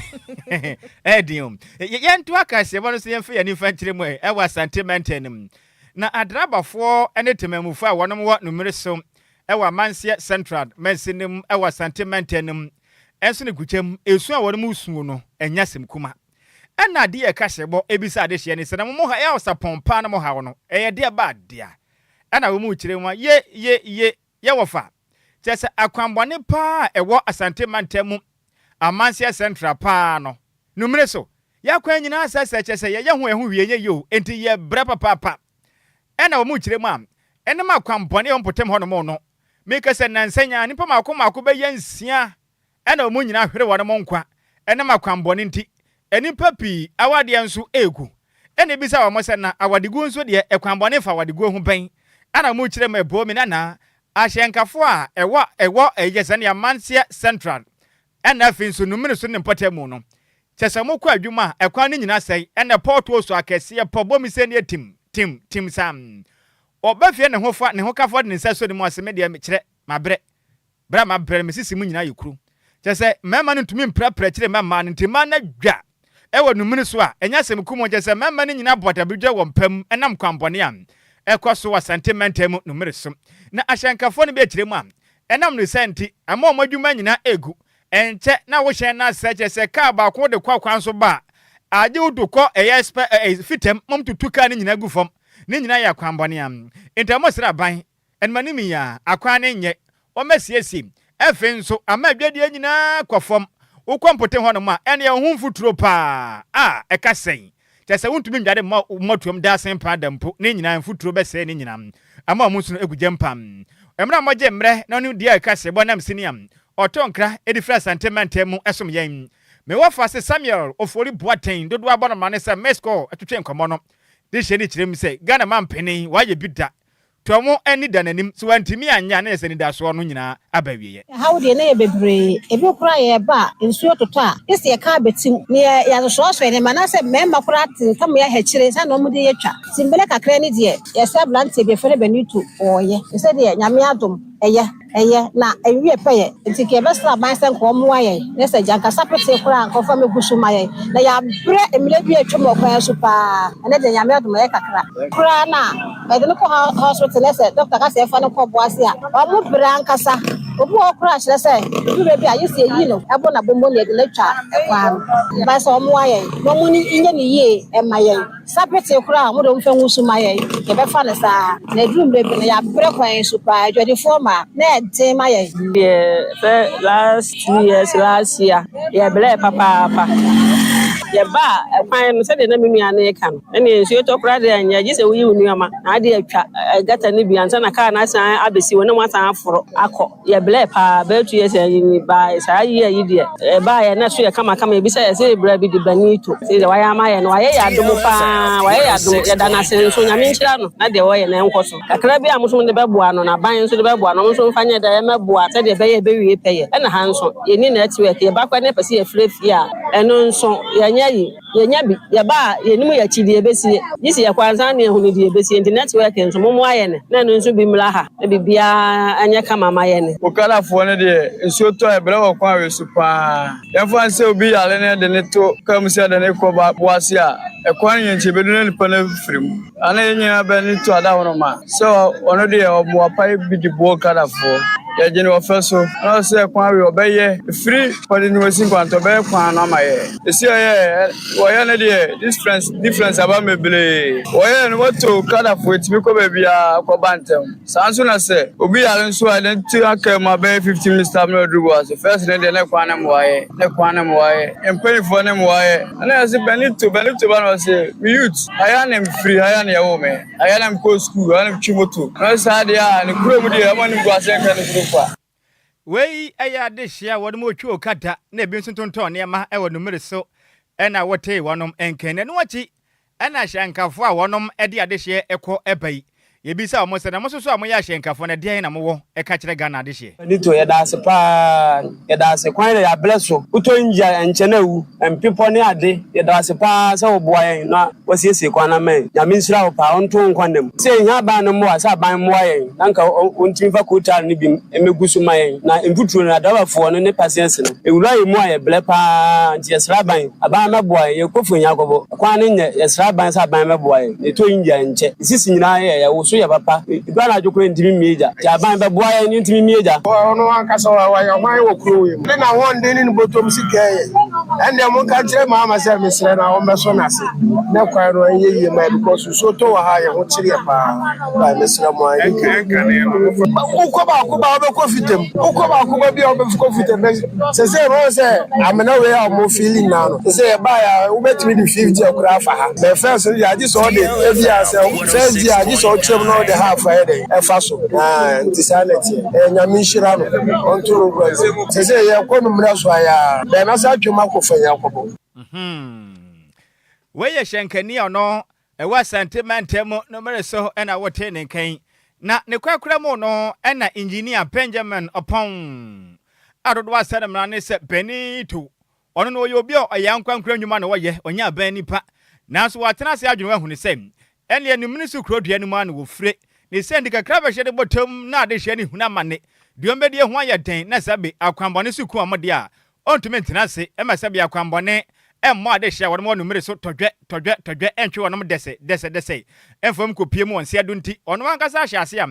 Ɛɛden o. Yɛnto akaseɛbɔ no so, yɛmfa yɛn nifa nkyerɛ mu ɛ ɛwɔ Asante mantam no mu. Na adrabafoɔ ne temanmufoɔ a wɔnom wɔ Numere so wɔ Amanseɛ Central mansini mu wɔ Asante mantam no mu nso ne gukyɛm esu a wɔnom resuo no nyɛ asɛm kuma. Ɛna adeɛ a ɛka hyɛbɔ bisa adehyeɛ ne sɛ na mo mo ha ɛyɛ ɔsapɔn paa na mo haw no ɛyɛ deɛ ba dea? Ɛna wɔn rekyerɛ mu a ye ye ye yɛ wɔfa kyerɛ sɛ akwanbɔne paa a ɛwɔ Asante mantam mu Amanseɛ Central paa no Numere so yɛ akwan nyinaa sɛsɛɛ kyerɛ sɛ yɛyɛ ho ɛho hwee nyɛ yie o enti yɛ brɛ papaapa. Ɛna wɔn rekyerɛ mu a ɛnam akwanbɔne a ɛwɔ mpɔtam hɔ nom no meka sɛ nnansa nyaa nnipa mako mako bɛyɛ nsia ɛna wɔn nyinaa hwere wɔn nkwa ɛnam akwammɔne nti. Nnipa pii awadeɛ nso regu. Ɛna ebisa wɔn sɛ, na awadeguo nso deɛ, ɛkwanbɔne fa awadeguo ho bɛn? Ɛna wɔkyerɛ mu ɛbɔɔ mi nana ahyɛnkafoɔ a ɛwɔ ɛwɔ ɛyɛ sɛnea Amanseɛ Central ɛna afei nso Numene so ne mpɔtamu no. Kyɛ sɛ wɔkɔ adwuma a, ɛkwan no nyinaa sɛe, ɛna pɔɔtoɔ so akɛseɛ pɔ bɔ mi sɛdeɛ tim, tim, tim saa. Ɔba fie ne ho fa ne hokafoɔ de ne nsa sɔ ne mu ase, me deɛ mekyerɛ, mabrɛ. Bere a mabrɛ no, me sisi mu nyinaa yɛ kuru. Kyerɛ sɛ, mmarima no ntumi mprapra akyiri mma mmaa no, nti mmaa no adwa wɔ numene so a, ɛnyɛ asɛm kumaa. Kyerɛ sɛ, mmarima no nyinaa bɔ dabidwa wɔ mpa mu ɛnam kwammɔne a ɛkɔ so wɔ Asante mantam mu numere so. Na ahyɛnkafoɔ no bi akyerɛ mu a, ɛnam no saa nti, ama wɔn adwuma nyinaa regu. Ɛnkyɛ na wo hyɛn no asɛe, kyerɛ sɛ, kaa baako wode kɔ kwan so ba a, agye wo do kɔ ɛyɛ spɛ ɛ fitam ma wɔtutu kaa no nyinaa gu fam. Ne nyinaa yɛ akwammɔne a enti wɔsrɛ aban Animanim yi ara, akwan no nyɛ, wɔasiesie. Afei nso, ama adwadie nyinaa kɔ fam. Wokɔ mpɔtam hɔnom a, ɛnneɛ wo ho mfuturo pa ara a, ɛka sɛn? Kyerɛ sɛ, wontumi ndware mma wo mmɔtoam da asen paa da mpo. Ne nyinaa, mfuturo bɛsɛe ne nyinaa ama wɔn nsono agu gya mpa. Mmerɛ a wɔgye mmerɛ na ɔne deɛ ɛka sebɔ nam sini a ɔtɔ nkra de firi Asante mantam mu som yɛn. Me wɔfa se Samuel Ofori Boateng dodoɔ abɔ no amanne sɛ Miss Call twetwe nkɔmmɔ no de hyɛ ne kyerɛ mu sɛ Ghana mampanin wayɛ bi da To wɔn ani da n'anim. Sɛ wantumi anyɛ a, na yɛ sɛ anidasoɔ no nyinaa aba awieɛ. Ɛhaw deɛ na ɛyɛ bebree. Ebi koraa yɛreba a, nsuo totɔ a, gye sɛ yɛka abɛtim na yɛasoasoa nneɛma anaasɛ mmarima koraa te ntam yɛ ahakyire sɛ na wɔde yɛ twa. Nti mmerɛ kakra ni deɛ, yɛsɛ aberanteɛ bi yɛfrɛ no Benito ɔɔyɛ. Te sɛ deɛ Nyame adom, ɛyɛ, ɛyɛ, na ɛnwie pɛyɛ. Nti nka yɛbɛsrɛ aban sɛ nka wɔmmoa yɛn na sɛ gyankasa petee koraa a nka wɔmfa mmɛgu so mma yɛn. Na yɛabrɛ mmerɛ bi a atwam wɔ kwan so paa. Ɛnnɛ deɛ Nyame adom ɛyɛ kakra koraa na Yɛde no kɔ hospital na sɛ doctor ka sɛ yɛfa no kɔ ɔboase a, wɔn brɛ ankasa. Obi wɔ hɔ koraa a kyerɛ sɛ edu baabi a yɛsi eyi no ɛbɔ n'abɔmmɔ na yɛde no atwa kwan no. But sɛ wɔn ayɛ na wɔn nyɛ no yie ɛma yɛn. Sapete koraa a wɔn de wɔn fa ngu so ma yɛn, yɛbɛfa no saa. Na eduru mmerɛ bi no yɛabrɛ kwan yi so paa, adwadifoɔ ma na ɛden ma yɛn. Deɛ sɛ last 2 years, last year yɛbrɛɛ papaapa. Yɛbaa ɛkwan no sɛdeɛ na me nua no reka no, ɛnneɛ nsuo tɔ koraa deɛ ɛnyɛ gye sɛ woyi wo nneɛma na ade atwa gutter no bi ansa na kaa no asan abɛsi hɔ na moasan aforo akɔ. Yɛbrɛɛ paa bɛyɛ 2 years ayi baa saa year yi deɛ ɛbaeɛ na ɛso yɛ kamakama ebi sɛ yɛsɛ bra bi de Benito sɛ deɛ wayɛ ama yɛ no wayɛ yɛ adom paa, wayɛ yɛ adom, yɛda no ase nso. Nyame nhyira no na deɛ wɔyɛ no ɛnkɔ so. Kakra bi a mo nso de bɛboa no na aban nso de bɛboa no, ɔmo nso mfa nyɛ dɛ ɛmɛboa sɛdeɛ ɛbɛyɛ ɛbɛwie pɛyɛ. Ɛna ha nso yɛni network, yɛba kora ne yɛpɛ sɛ yɛfrɛ fie a, ɛno nso yɛnyɛ yi yɛnya bi yɛba a yɛnim yɛ akyi deɛ ɛbɛsie gye sɛ yɛkɔ ansa ne yɛhunu deɛ ɛbɛsie. Nti network nso mommoa yɛ ne na ɛno nso bi mmra ha na biribiara ɛnyɛ kama ma yɛ ne. Okadafoɔ no deɛ, nsuo tɔ a ɛbrɛ wɔ kwan wei so paa. Yɛmfa no sɛ obi yare na yɛde no to kaa mu sɛ yɛde no rekɔ Boase a, ɛkwan no yɛ nti ɛbɛdu na nipa no afiri mu. Ana yɛn nyinaa bɛ ne to adahoroma sɛ ɔno deɛ ɔboa pa bi de boɔ Okadafoɔ. Yɛgye no ɔfɛ so na ɔsɛ kwan wei ɔbɛyɛ ɛfiri ɔde ne wasi nkwanta ɔbɛyɛ kwan no ama yɛ. Ɛsi ɔyɛ wɔyɛ no deɛ difference difference aba bebree. Wɔyɛ no wɔto Okadafoɔ ɛtumi kɔ baabiara kɔba ntɛm. Saa nso na sɛ obi yare nso a ne ti aka mu abɛyɛ 15 minutes time na ɔduru Boase. First ne deɛ ne kwan ne mmoa yɛ, ne kwan ne mmoa yɛ, mpanyinfoɔ ne mmoa yɛ. Ɛna yɛse Benito, Benito ba na ɔse me youth, ha na mefiri, ha na yɛwoo me, ha na mekɔɔ school, ha na metwi moto. Na ɔse saa deɛ a ne kurom deɛ ɔma no Boase nka ne kurom fa. Wei yɛ adehyeɛ a wɔnom retwi okada na ebi nso tontɔn nneɛma wɔ Numere so na wotee wɔnom nka. Na ɛno akyi na ahyɛnkafoɔ a wɔnom de adehyeɛ kɔ ba yi, yɛbisa wɔn sɛ, na mo nso so a moyɛ ahyɛnkafoɔ no ɛdeɛn na mowɔ ka kyerɛ Ghana adehyeɛ? Benito, yɛda ase paa, yɛda ase. Kwan deɛ yɛabrɛ so. Wotɔ ngya a ɛnkyɛ na awu. Mpepɔ ne ade, yɛda wo ase paa sɛ woboa yɛn na. Wasiesie kwan no ama yɛn. Nyame nhyira wo paa, ɔnto wo nkwa nna mu. Sɛ yɛhia aban no mmoa a, sɛ aban mmoa yɛn na nka ɔntumi mfa kootaar no bi mmɛgu so ma yɛn. Na mfuturo no, adrabafoɔ no ne pasiɛnse no, nwura yɛ mu a yɛbrɛ paa nti yɛsrɛ aban, aban mmɛboa yɛn. Yɛkɔ fo hia kɔbɔ, kwan no nyɛ, yɛsrɛ aban sɛ aban mmɛboa yɛn. Na ɛtɔ India nkyɛ. Sisi nyinaa yɛ, yɛwoso yɛ papa. Ɛdu anadwo koraa yɛntumi mmie gya. Nti aban bɛboa yɛn na yɛntumi mmie gya. Ɔno ankasa ɔyɛ hwan wɔ kurow yi mu? Ne n'ahoɔden ne ne bɔtɔm sika yɛ. Ɛndeɛ monka nkyerɛ maama sɛ mesrɛ no a ɔmmɛsɔ n'ase na kwan no ɛnyɛ yie ma yɛ because nsuo tɔ wɔ ha a yɛn ho kyere yɛ paa by mesrɛ mo a ɛnyɛ yie. Wokɔ baako ba wobɛkɔ fitam wokɔ baako ba bi a wobɛkɔ fitam sɛ sɛ ɛbɛwɔ sɛ amena wei a wɔn fili nyinaa no sɛ yɛbaeɛ a wobɛtumi de 50 akora afa ha bɛ first no deɛ agye sɛ ɔde ebi a sɛ first deɛ agye sɛ ɔkyerɛm na ɔde half ayɛ dɛ ɛfa so nti saa na ɛteɛ ɛyɛ nyame nhyira no ɔnto no wura sɛ sɛ yɛkɔ no mmerɛ so ayɛ a bɛn mɛsa atwam akɔ fa yi akɔbɔ. Wei yɛ hyɛnkani a ɔno ɛwɔ Asante mantam no mmere so na wotee ne nka yi. Na ne korakora mu no na Engineer Benjamin Oppong a dodoɔ asɛ no mmara ne sɛ Benito. Ɔno no ɔyɛ obi a ɔyɛ ankorankoro nnwuma na ɔyɛ, ɔnyɛ aban nipa. Nanso watena ase adwene ho ahunu sɛ ɛnneɛ ne mene so kuro dua no mu ara na wɔfire. Ne sɛ nti kakra bɛhyɛ de bɔtɔm na adehyeɛ ne hunu amane. Deɛ ɔmbɛdie ho ayɛ den na sɛbe akwanbɔne so ku wɔn deɛ a, ɔntumi ntena ase mma sɛbe akwanbɔne mmɔ adehyeɛ a wɔnom wɔ no mmere so tɔdwɛ, tɔdwɛ, tɔdwɛ ntwe wɔnom dɛsɛ, dɛsɛ, dɛsɛ mfa mu kɔpie mu wɔ nseɛ do nti ɔno ankasa ahyɛ ase a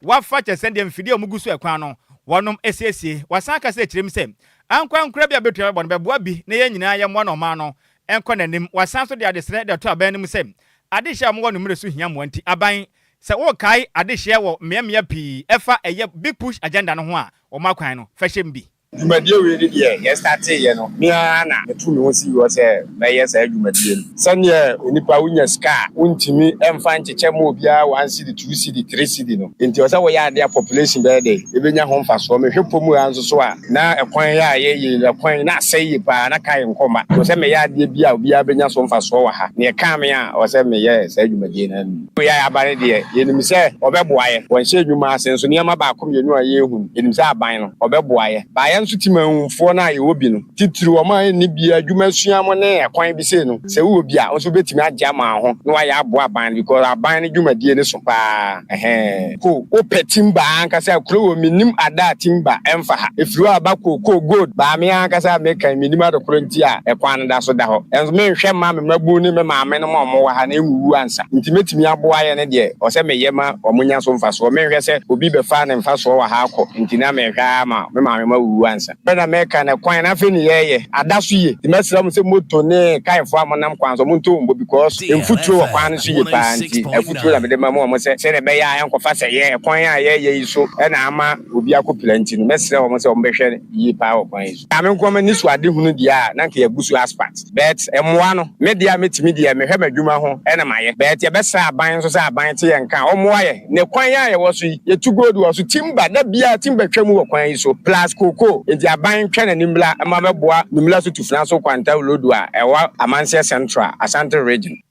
wafa kyɛsɛn deɛ mfidie a wɔgu so ɛkwan no wɔnom siesie. Wasan akasa akyire mu sɛ ankorankora bi a bɛtua bɛbɔ no bɛboa bi na yɛn nyinaa yɛmmoa na ɔman no nkɔ n'anim. Wasan nso de adesrɛ de ato aban no mu sɛ adehyeɛ a wɔwɔ no mmere so hia mmoa nti aban sɛ wokae adehyeɛ wɔ mmeammea pii ɛfa ɛyɛ Big Push Agenda no ho a wɔn akwan no fa hyɛm bi. Dwumadie wei ne deɛ yɛ startee yɛ no, me ara na me too me ho sii hɔ sɛ mɛyɛ saa dwumadie no. Sɛdeɛ onipa wo nya sika a wo ntumi mfa nkyekyɛ ma obiara one cedi, two cedi, three cedi no, nti ɛwɔ sɛ wo yɛ adeɛ a population bɛyɛ dɛ ɛbɛnya ho mfasoɔ. Me hwɛ pɔ mu ha nso so a, na ɛkwan yi a yɛyɛ yi, ɛkwan yi na asɛe yie paa, na car nkɔ mma. Ɛwɔ sɛ meyɛ adeɛ bi a obiara bɛnya so mfasoɔ wɔ ha. Deɛ ɛkaa me a ɛwɔ sɛ meyɛ saa dwumadie no. Wei a aba no deɛ, yɛnim sɛ wɔbɛboa yɛ. Wɔnhyɛ nnwuma ase nso, nneɛma baako mmienu a yɛrehu no, yɛnim sɛ aban no, wɔbɛboa yɛ. Baa yɛn nso Temanmufoɔ no a yɛwɔ bi no, titiriw wɔn a ɛnni bi, adwuma sua mo ne ɛkwan bi sei no, sɛ wowɔ bi a, wo nso wobɛtumi agye ama wo ho na woayɛ aboa aban no because aban no dwumadie no so paa. Ɛhɛɛ. Ko, wopɛ timber ankasa a, kuro wɔ mennim ada a timber ɛmfa ha. Ɛfiri hɔ a ba kookoo, gold, baa me ankasa a meka yi, mennim ade korɔ nti a ɛkwan no da so da hɔ. Ɛnso menhwɛ mma me mmabunu ne me maame nom a wɔwɔ ha no nwuwu ansa. Nti mɛtumi aboa yɛ ne deɛ ɔsɛ meyɛ ma wɔn nya so mfasoɔ. Menhwɛ sɛ obi bɛfa ne mfasoɔ wɔ ha akɔ nti na mehwɛ ara ma me maame mo awuwu ansa. Berɛ na meka no kwan no afei ne yɛɛyɛ ada so yie. Nti mɛsrɛ mo sɛ moto ne kaefoɔ a monam kwan so monto wɔn bo because mfuturo wɔ kwan no so yie paa nti afuturo na mede ma mo wɔn sɛ sɛdeɛ ɛbɛyɛ a ɛnkɔfa sɛ yɛ kwan a yɛɛyɛ yi so na ama obi akɔpira nti no mɛsrɛ wɔn sɛ wɔbɛhwɛ yie paa wɔ kwan yi so. Maame nkoa m'ani so ade hunu deɛ a na nka yɛagu so asphalt but mmoa no me deɛ a mɛtumi deɛ mehwɛ m'adwuma ho na mayɛ but yɛbɛsrɛ aban nso sɛ aban te yɛn nka a ɔmmoa yɛ ne kwan a yɛwɔ so yi yɛtu gold wɔ so timber da biara timber twa mu wɔ kwan yi so plus cocoa nti aban ntwa n'ani mmra mma bɛboa Numla so Tufena so Kwanta Lodu a ɛwɔ Amanseɛ Central, Ashanti Region.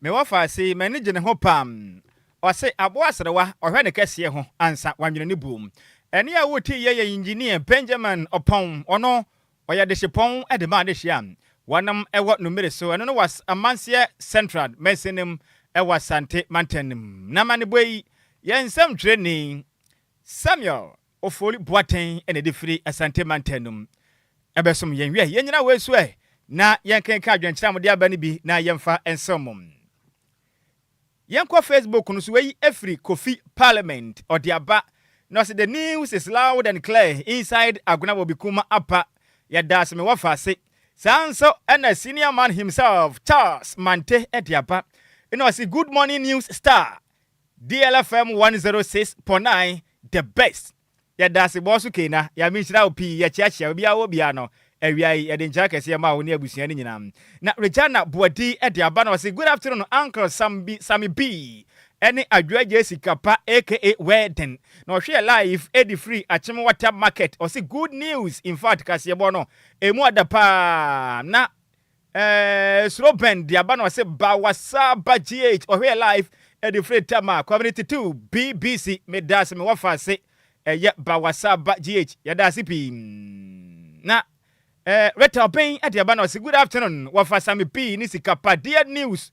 Me wɔfaase yi, m'ani gye ne ho paa. Ɔse aboa aserewa, ɔhwɛ ne kɛseɛ ho ansa wanwene ne buom. Ɛnne a wote yɛ yɛ Engineer Benjamin Ɔpɔn, ɔno ɔyɛ dehyepɔn de ma adehyeɛ a wɔnom wɔ Numere so, ɛno no wɔ Amanseɛ Central mansin mu wɔ Asante mantam no mu. N'amanebɔ yi yɛ nsɛmtwerɛni Samuel Ofori Boateng na ɛde firi Asante mantam no mu ɛbɛsom yɛn. Wiɛ, yɛnnyina wei so ɛ na yɛnkenkan adwenkyerɛ a mode aba no bi na yɛmfa nsew mo. Yɛnkɔ Facebook no so, wei ɛfiri Kofi Parliament, ɔde aba na ɔse the news is loud and clear inside Agona Bobikuma Apa, yɛda ase me wɔfa ase. Saa nso ɛna senior man himself Charles Mante ɛde aba na ɔse good morning news star DLFM 106.9 the best. Yɛda ase bɔɔ so Kena. Nyame nhyira wo pii. Yɛkyeakyea obiara wɔ biara no. Awia yi, yɛde nkyia kɛseɛ ma wo ne abusua no nyinaa. Na Regina Boadi de aba na ɔse, Good afternoon Uncle Sambi, Sammy B ɛne Adwoa Gyesi Kapa aka Wedding. Na ɔhwɛ yɛ live ɛdi firi Akyem Market. Ɔse good news, in fact kaseɛbɔ no ɛmu ada paa. Na Eh, suro bɛn de aba na ɔse ba wasa ba GH ɔhwɛ live ɛde firi Tama Community 2 BBC meda ase me wɔfa ase ɛyɛ ba wasa ba GH yɛda ase pii na. Eh, Rita Obeng de aba na ɔse good afternoon wɔfa Sami pii ne sika pa dear news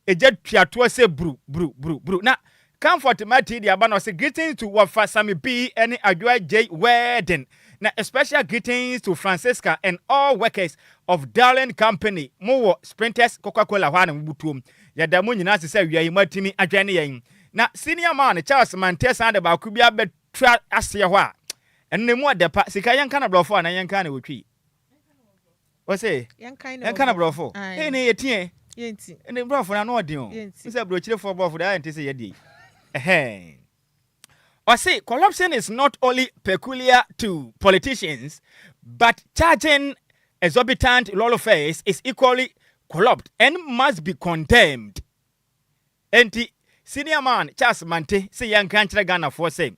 egya tuatoɔ sɛ bru bru bru bru na Comfort Mati de aba na ɔse greetings to wɔfa Sami pii ne Adwoa J wedding na special greetings to Francisca and all workers of Darling Company mo wɔ Sprinters Coca Cola hɔ a na mo butuom yɛda mo nyinaa ase sɛ awia yi mo atumi adwɛne yɛn na senior man Charles Mante san de baako bi abɛ Tra aseɛ hɔ a, ɛno no emu ɔdɛ pa. Sika yɛnka no brɔfo anaa yɛnka no wɔ twi? Ɔse yɛnka no brɔfo. Ee ne yɛteɛ. Ne brɔfo no ano ɔden o. Sɛ aburokyirefoɔ brɔfo deɛ ayɛ nte sɛ yɛdeɛ yi. Ɛhɛn. Ɔse corruption is not only peculiar to politicians but charging exorbitant lorry fares is equally corrupt and must be condemned. Enti Senior Man Charles Mante se yɛnka nkyerɛ Ghanafoɔ sɛ,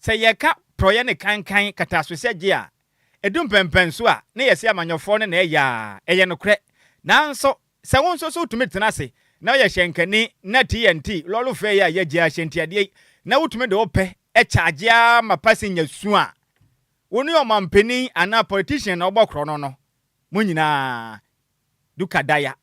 sɛ yɛka prɔeɛ ne kankan katasohyɛ a, ɛdu mpɛnpɛnso a na yɛse amanyɔfoɔ no na ɛyɛ a, ɛyɛ nokorɛ. Nanso sɛ wo nso so wotumi tena ase na woyɛ hyɛnkani na TNT, lɔre fɛ yi a yɛgye ahyɛntiadeɛ yi, na wotumi de wo pɛ kyaagye ara ma passenger su a, wo ne ɔmampanin anaa politician na wobɔ korɔno no, mo nyinaa Duka daya.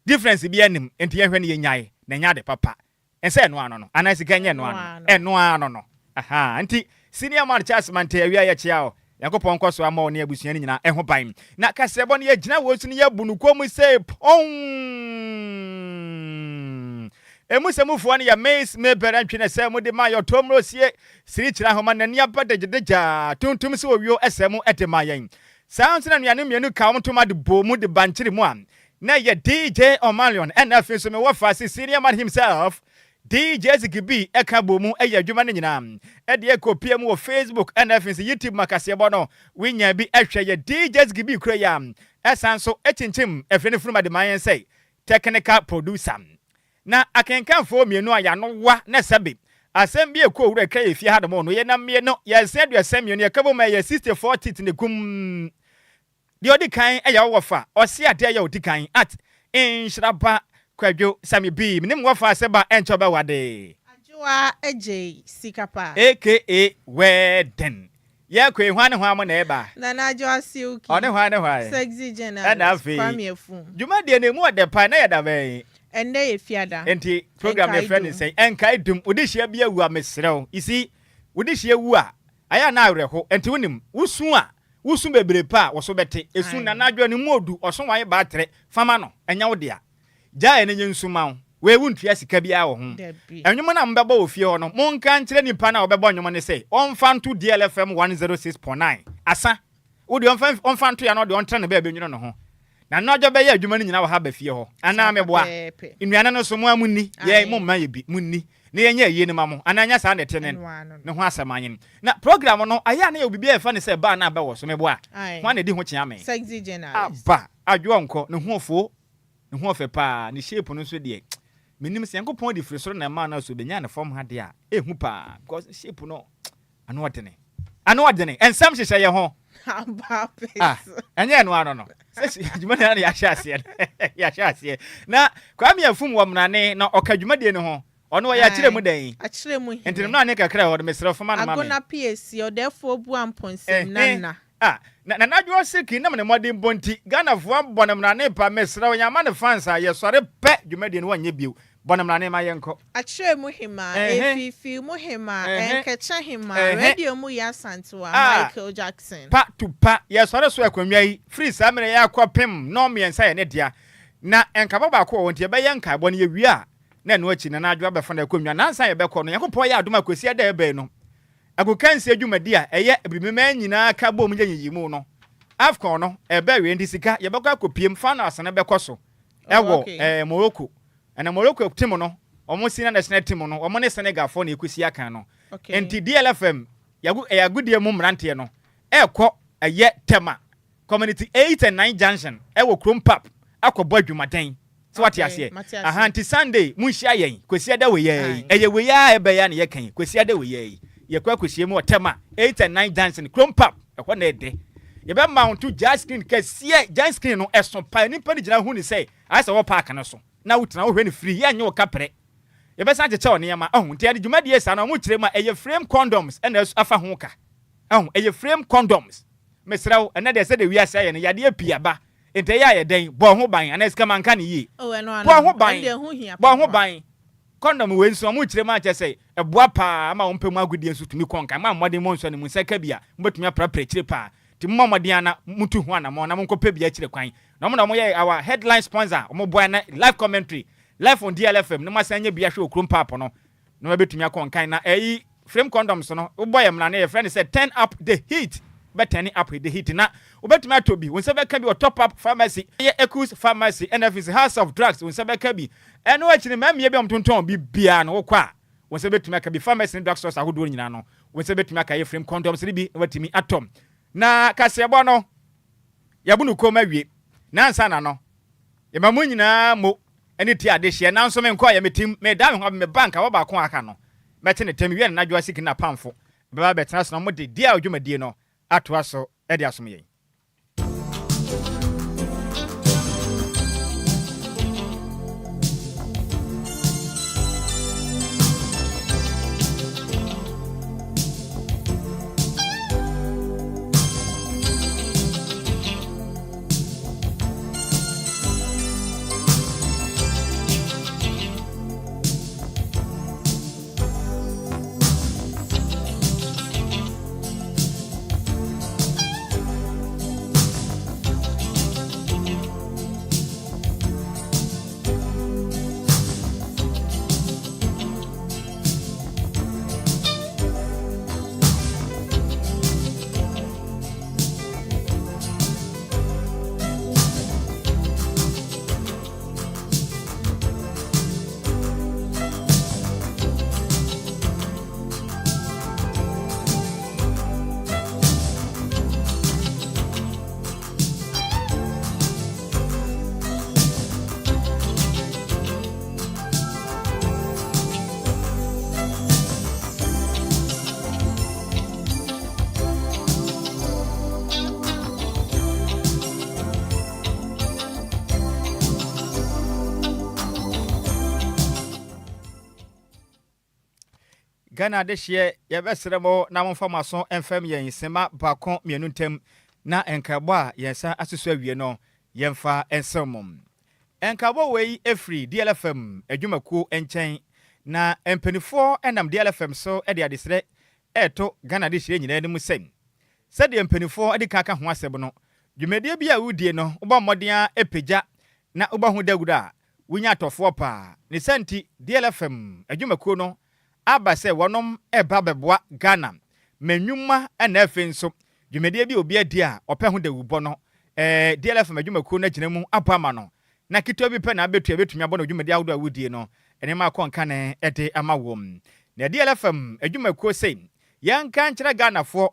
Difference biaa nnim nti yɛnhwɛ no yɛnyae na ɛnyɛ ade papa. Ɛnsɛ ɛno ano no anaa sika nyɛ ɛno ano no ɛno ano no ahaa nti senior man Charles Mantey awia yɛkyea wo Nyankopɔn nkɔ so ama wo ne abusua no nyinaa ɛho ban na kaseɛbɔ no yɛgyina wɔ so no yɛbu no kɔn mu sei pɔnn Emu sɛ mufoɔ no yɛ Miss Mabel Antwi na ɛsɛ mu de ma yɛ ɔtɔ mmrosie siri kyerɛ ahoma n'ani aba dagyadagya tuntum sɛ owio ɛsɛ mu de ma yɛn Saa ara nso na anuanom mmienu kaa wɔn ntoma de bɔɔ mu de bankyere mu a na ɛyɛ DJ Omalion ɛna afei nso me wɔfa Sicilian man himself DJ Ziggy B ɛka bɔɔ mu yɛ adwuma no nyinaa ɛde ɛkɔ pie mu wɔ Facebook ɛna afei nso YouTube ma kaseɛbɔ no wonya bi ɛhwɛ yɛ DJ Ziggy B kura yi a ɛsan nso ɛkyinkyim ɛfiri ne funuma de ma yɛn sɛ technical producer. Na akenkanfoɔ mmienu a y'ano wa na sɛbe asɛm bi ɛkɔ owura ɛka yɛ fie ha nom no yɛnam mmienu yɛnsa 32 yɛka bom ɛyɛ 64 tit ne kum deɛ ɔdi kan ɛyɛ wo wɔfa ɔse adeɛ ɛyɛ ɔdi kan at nhyira ba kwadwo sami bii menim wɔfa ase ba ɛnkyɛ ɔbɛwa de. Adwoa gyei sika pa. Aka wedding Yɛkɔ yi, hwan ne hwan mo na ɛreba? Nana Adwoa Silky. Ɔne hwan ne hwan? Sexy Ɛna Journalist afei, Kwame Afum. dwumadie no emu ɔdɛ paa, ɛnɛ yɛ da bɛn? Ɛnnɛ yɛ Fiada. Enti program no yɛfrɛ no Nkaedum. sɛn? Nkaedum. Wo dehyia bi awu a, mesrɛ wo. You see, wo dehyia wu a, ayɛ a na awerɛho. Enti wonim, wosu a, wosu bebree pɛ a, wo so bɛte. Esu, Aye. Nana Adwoa no mu odu, ɔso wan baatrɛ, fa ma no, ɛnyɛ wo dea. Gyae na nyɛ nsu mma wo. Wei wontua sika biara wɔ ho. Dabi. Nnwom no a mobɛbɔ wɔ fie hɔ no, monka nkyerɛ nipa no a ɔbɛbɔ nnwom no sɛ ɔmfa nto DLFM 106.9. Asa. Wo deɛ ɔmfa ɔmfa nto ya na ɔde ɔntra ne baabi nnwene ne ho. Na anadwo bɛyɛ adwuma no nyinaa wɔ ha ba fie hɔ. Anaa Saa meboa? pɛpɛɛpɛ. Nnuane no nso, mo ara monni. Yɛn, Ae. momma yɛ bi. Monni. Na yɛnyɛ ayie no ma mo. Anaa ɛnyɛ saa na ɛte ne Ɛno ara no ne no. ho asɛm anyen. Na program no, ayɛ a na yɛwɔ biribi a yɛfrɛ no sɛ baa na abɛ wɔ so. Meboa? Ae. Hwan na ɛdi ho kyea me? Sexy journalist. Aba. Adwoa nkɔ. Ne ho ɔfoo. Ne ho ɔfɛ paa, ne shape no nso deɛ menim sɛ Nyankopɔn de firi soro na ɛmaa no so bɛnya ne fam ha deɛ a ɛhu paa because ne shape no ano ɔdene ano ɔdene nsɛm hyehyɛ yɛ ho ah ɛnyɛ ɛno ano no sɛ adwuma no na yɛahyɛ aseɛ no yɛahyɛ aseɛ na Kwame Afum wɔ mmerane na ɔka dwumadie no ho Ɔno ɔyɛ akyerɛ mu dɛn? Akyerɛ mu Nti hene. no mmrane kakra wɔ hɔ no mesrɛ foma no ma me. Agona Piesie, ɔdɛɛfoɔ bua mponsem na Ehe nna. ah na Nana Adwoa Silky nam ne mmɔdenbɔ nti Ghanafoɔ abɔ no mmrane pa mesrɛ wo yɛama no fans a yɛsɔre pɛ dwumadie no wɔnyɛ bio bɔ no mmrane ma yɛnkɔ. Akyerɛ mu hemaa, Ehe Efiifii mu hemaa, ehe Ɛnkɛkyɛ hemaa, ehe Radio mu Yaa Asantewaa, ah Michael Jackson. Pa to pa yɛsɔre so akonnwa yi firi saa mmerɛ yi akɔpem nnɔnmiɛnsa yɛ ne dea na nkaebɔ baako wɔ hɔ nti yɛbɛyɛ nkaebɔ no yɛwie a na ɛno akyi Nana Adwo abɛfa no akonnwa. Nnansa a yɛbɛkɔ no, Nyankopɔn yɛ adom a Kwasiada a ɛreba yi no, agokansie dwumadi a ɛyɛ Abibiman nyinaa ka bom yɛ nyiyimu no, Afcon no, ɛreba awiei nti sika, yɛbɛkɔ akɔpiem, finals no bɛkɔ so Oh, wɔ okay. eh, Morocco. Ɛna Morocco team no, wɔn senior national team no, wɔn ne Senegalfoɔ na ɛkɔsi akan no. Okay. Nti DLFM, yɛago, ɛyɛ agodie mu mmeranteɛ no, ɛrekɔ ɛyɛ Tema, Community 8 and 9 Junction, ɛwɔ kurom pap, akɔbɔ adwumaden. So wate aseɛ? Aha, nti Sunday, monhyia yɛn, Kwasiada wei ara yi. Ɛyɛ wei ara a ɛbɛyɛ a na yɛka yi, Kwasiada wei ara yi. Yɛkɔ akɔhyia mu wɔ Tema, 8 and 9 Junction, Kurom Pub, ɛhɔ na ɛdɛ. Yɛbɛmounto giant screen kɛseɛ, giant screen no ɛso paa, nnipa no gyina hu no sɛ ayɛ sɛ wɔ park no so, na wotena wohwɛ no free, yɛnnye wo kaprɛ. Yɛbɛsan akyekyɛ wo nneɛma, ahu. Nti yɛde dwumadie saa no, wɔkyerɛ mu a, ɛyɛ frame condoms ɛna afa ho ka. Ahu, ɛyɛ frame condoms. Mesrɛ wo, ɛnnɛ deɛ sɛdeɛ wiase ayɛ no, yadeɛ pii aba. Enti ɛyɛ a yɛ dɛn? Bɔ wo ho ban, anaa sika manka no yie. Oh, ɛno ano. Bɔ wo ho ban, Ɛno deɛ ɛho hia bɔ wo ho papa. ban. Kɔndɔm wei nso, wɔkyerɛ mu a kyerɛ sɛ ɛboa paa ma wo mpɛ mu agodie nso tumi kɔ nkan. Moa mmɔden monsɔ no mu nsa ka bi a, mobɛtumi aprapra akyire paa. Nti mommɔ mmɔden ara na montu ho anammɔn na monkɔpɛ bi akyire kwan. Na wɔn na wɔyɛ our headline sponsor, wɔboa yɛn na live commentary, live on DLFM, na moasan anya bi ahwɛ wɔ kurom paap no. Na wabɛtumi akɔ nkan. Na ɛyi frame condoms no, wobɔ yɛ mmara no, yɛfrɛ no sɛ turn up the heat. Bɛ turn up the heat. Na wobɛtumi atɔ bi, wo nsa bɛka bi wɔ Top Up Pharmacy, ɛyɛ Ekus Pharmacy, ɛna afei nso House of Drugs, wo nsa bɛka bi. Ɛno akyi no, mmaa mmea bi a wɔtontɔn bi biara no, wokɔ a, wo nsa bɛtumi aka bi. Pharmacy ne drugstores ahodoɔ nyinaa no, wo nsa bɛtumi aka ɛyɛ frame condoms no bi na watumi atɔ. Na kaseɛbɔ no, yɛabu no komm awie. Na ansa na no, yɛma mo nyinaa mo ne ti adehyeɛ, nanso menkɔeɛ, metim, medaa me ho aba, meba nka wɔ baako a aka no, mɛte ne tɛm, mewie no anadwo asiki ne n'apamfo bɛba abɛtena ase na wɔde DL dwumadie no atoa so de asom yɛn. Ghana adehyeɛ, yɛbɛsrɛ mo na momfa mo aso mfam yɛn sema baako mmienu ntam na nkaebɔ a yɛn nsa asusu awie no yɛmfa nsew mo. Nkaebɔ wei firi DLFM adwumakuo nkyɛn na mpaninfoɔ nam DLFM so de adesrɛ reto Ghana adehyeɛ nyinaa anim sɛ, sɛdeɛ mpaninfoɔ adi kan aka ho asɛm no, dwumadie bi a wodie no wobɔ mmɔden ara pagya na wobɔ ho dawuro a, wonya atɔfoɔ paa. Ne saa nti DLFM adwumakuo no aba sɛ wɔnom reba abɛboa Ghana ma nnwuma na afei nso dwumadie bi a obi adi a ɔpɛ ho dawubɔ no, DLFM adwumakuo no agyina mu abɔ ama no na ketewa bi pɛ na abɛtua bɛtumi abɔ no dwumadie ahodoɔ a wodie no nneɛma akɔ nkane de ama wɔn. Na DLFM adwumakuo se yɛnka nkyerɛ Ghanafoɔ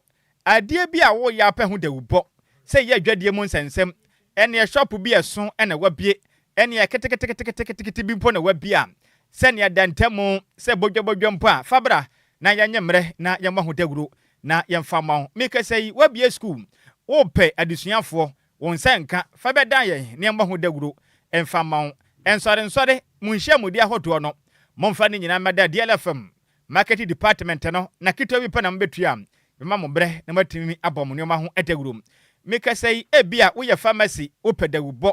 adeɛ bi a woyɛ apɛ ho dawubɔ sɛ yɛ adwadie mu nsɛnsɛm ɛneɛ shop bi a ɛso na wabie ɛneɛ keteketeketekete bi mpo na wabie a sɛnea da ntamu sɛ bodwabodwa mpo a fa bra na yɛnyɛ mmerɛ na yɛmmɔ ho dawuro na yɛmfa mma wo. Mekasa yi, woabue sukuu, worepɛ adesuafoɔ, wo nsa nka, fa bɛdan yɛn na yɛmmɔ ho dawuro mfa mma wo. Nsɔrensɔre, mo nhyiamudie ahodoɔ no, momfa ne nyinaa mmɛda DLFM Marketing Department no, na ketewa bi pɛ na mobɛtua. Bɛma mo berɛ na moatumi abɔ mo nneɛma ho dawuro. Mekasa yi, ebia woyɛ pharmacy, wopɛ dawubɔ,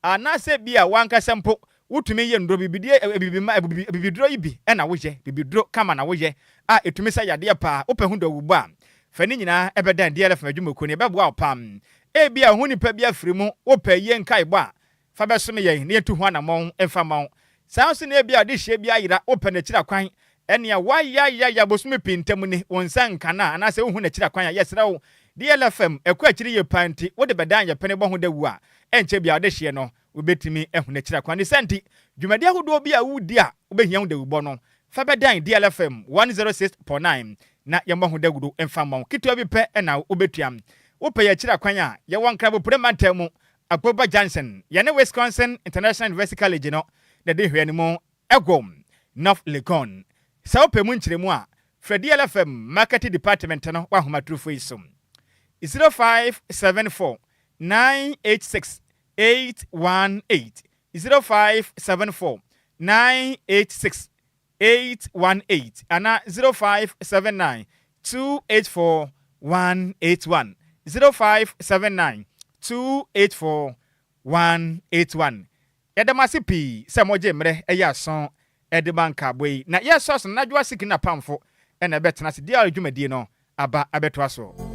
anaasɛ ebia w'ankasa mpo Wotumi yɛ nnuro, bibidie, abibima, abibi, abibiduro yi bi na woyɛ, bibiduro kama na woyɛ a ɛtumi sa yadeɛ paa. Wopɛ ho dawubɔ a, fa ne nyinaa bɛdan DLF adwumakuo no, yɛbɛboa wo paa. Ebia wo ho nipa bi afiri mu, wopɛ ayie nkaebɔ a, fa bɛsom yɛn na yɛntu ho anammɔn mfa mma wo. Saa nso na ebia ɔdehyeɛ bi ayera, wopɛ n'akyiri akwan, ɛnea woayayaya bosome pii ntam ni, wo nsa nka no a, anaasɛ wonhu n'akyiri akwan a, yɛsrɛ wo, DLFM, ɛkɔ akyiri yie paa nti, wode bɛdan yɛn pene bɔ ho dawuo a, ɛnkyɛ biara ɔdehyeɛ no Wobɛtumi ahu n'akyiri akwan. Ne saa nti, dwumadi ahodoɔ bi a woredi a wobɛhia ho dawubɔ no, fa bɛdan DLFM 106.9 na yɛmmɔ ho dawuro mfa mma wo. Ketewa bi pɛ na wobɛtua. Wopɛ yɛn akyiri akwan a, yɛwɔ Nkrabopre mantam mu, Akpoba Junction. Yɛne Wisconsin International University College no na ɛdi nhwɛanimu wɔ North Legon. Sɛ wopɛ mu nkyerɛmu a, frɛ DLFM Marketing Department no wɔ ahomatorofo yi so, 0574 986 818 0574 986 818 anaa 0579 284 181. 0579 284 181. Yɛda mo ase pii sɛ mogye mmerɛ yɛ aso de ma nkaabɔ yi. Na yɛsɔ so no, Nadwoa Sikiri N'apamfo na ɛbɛtena ase DR dwumadie no aba abɛtoa so.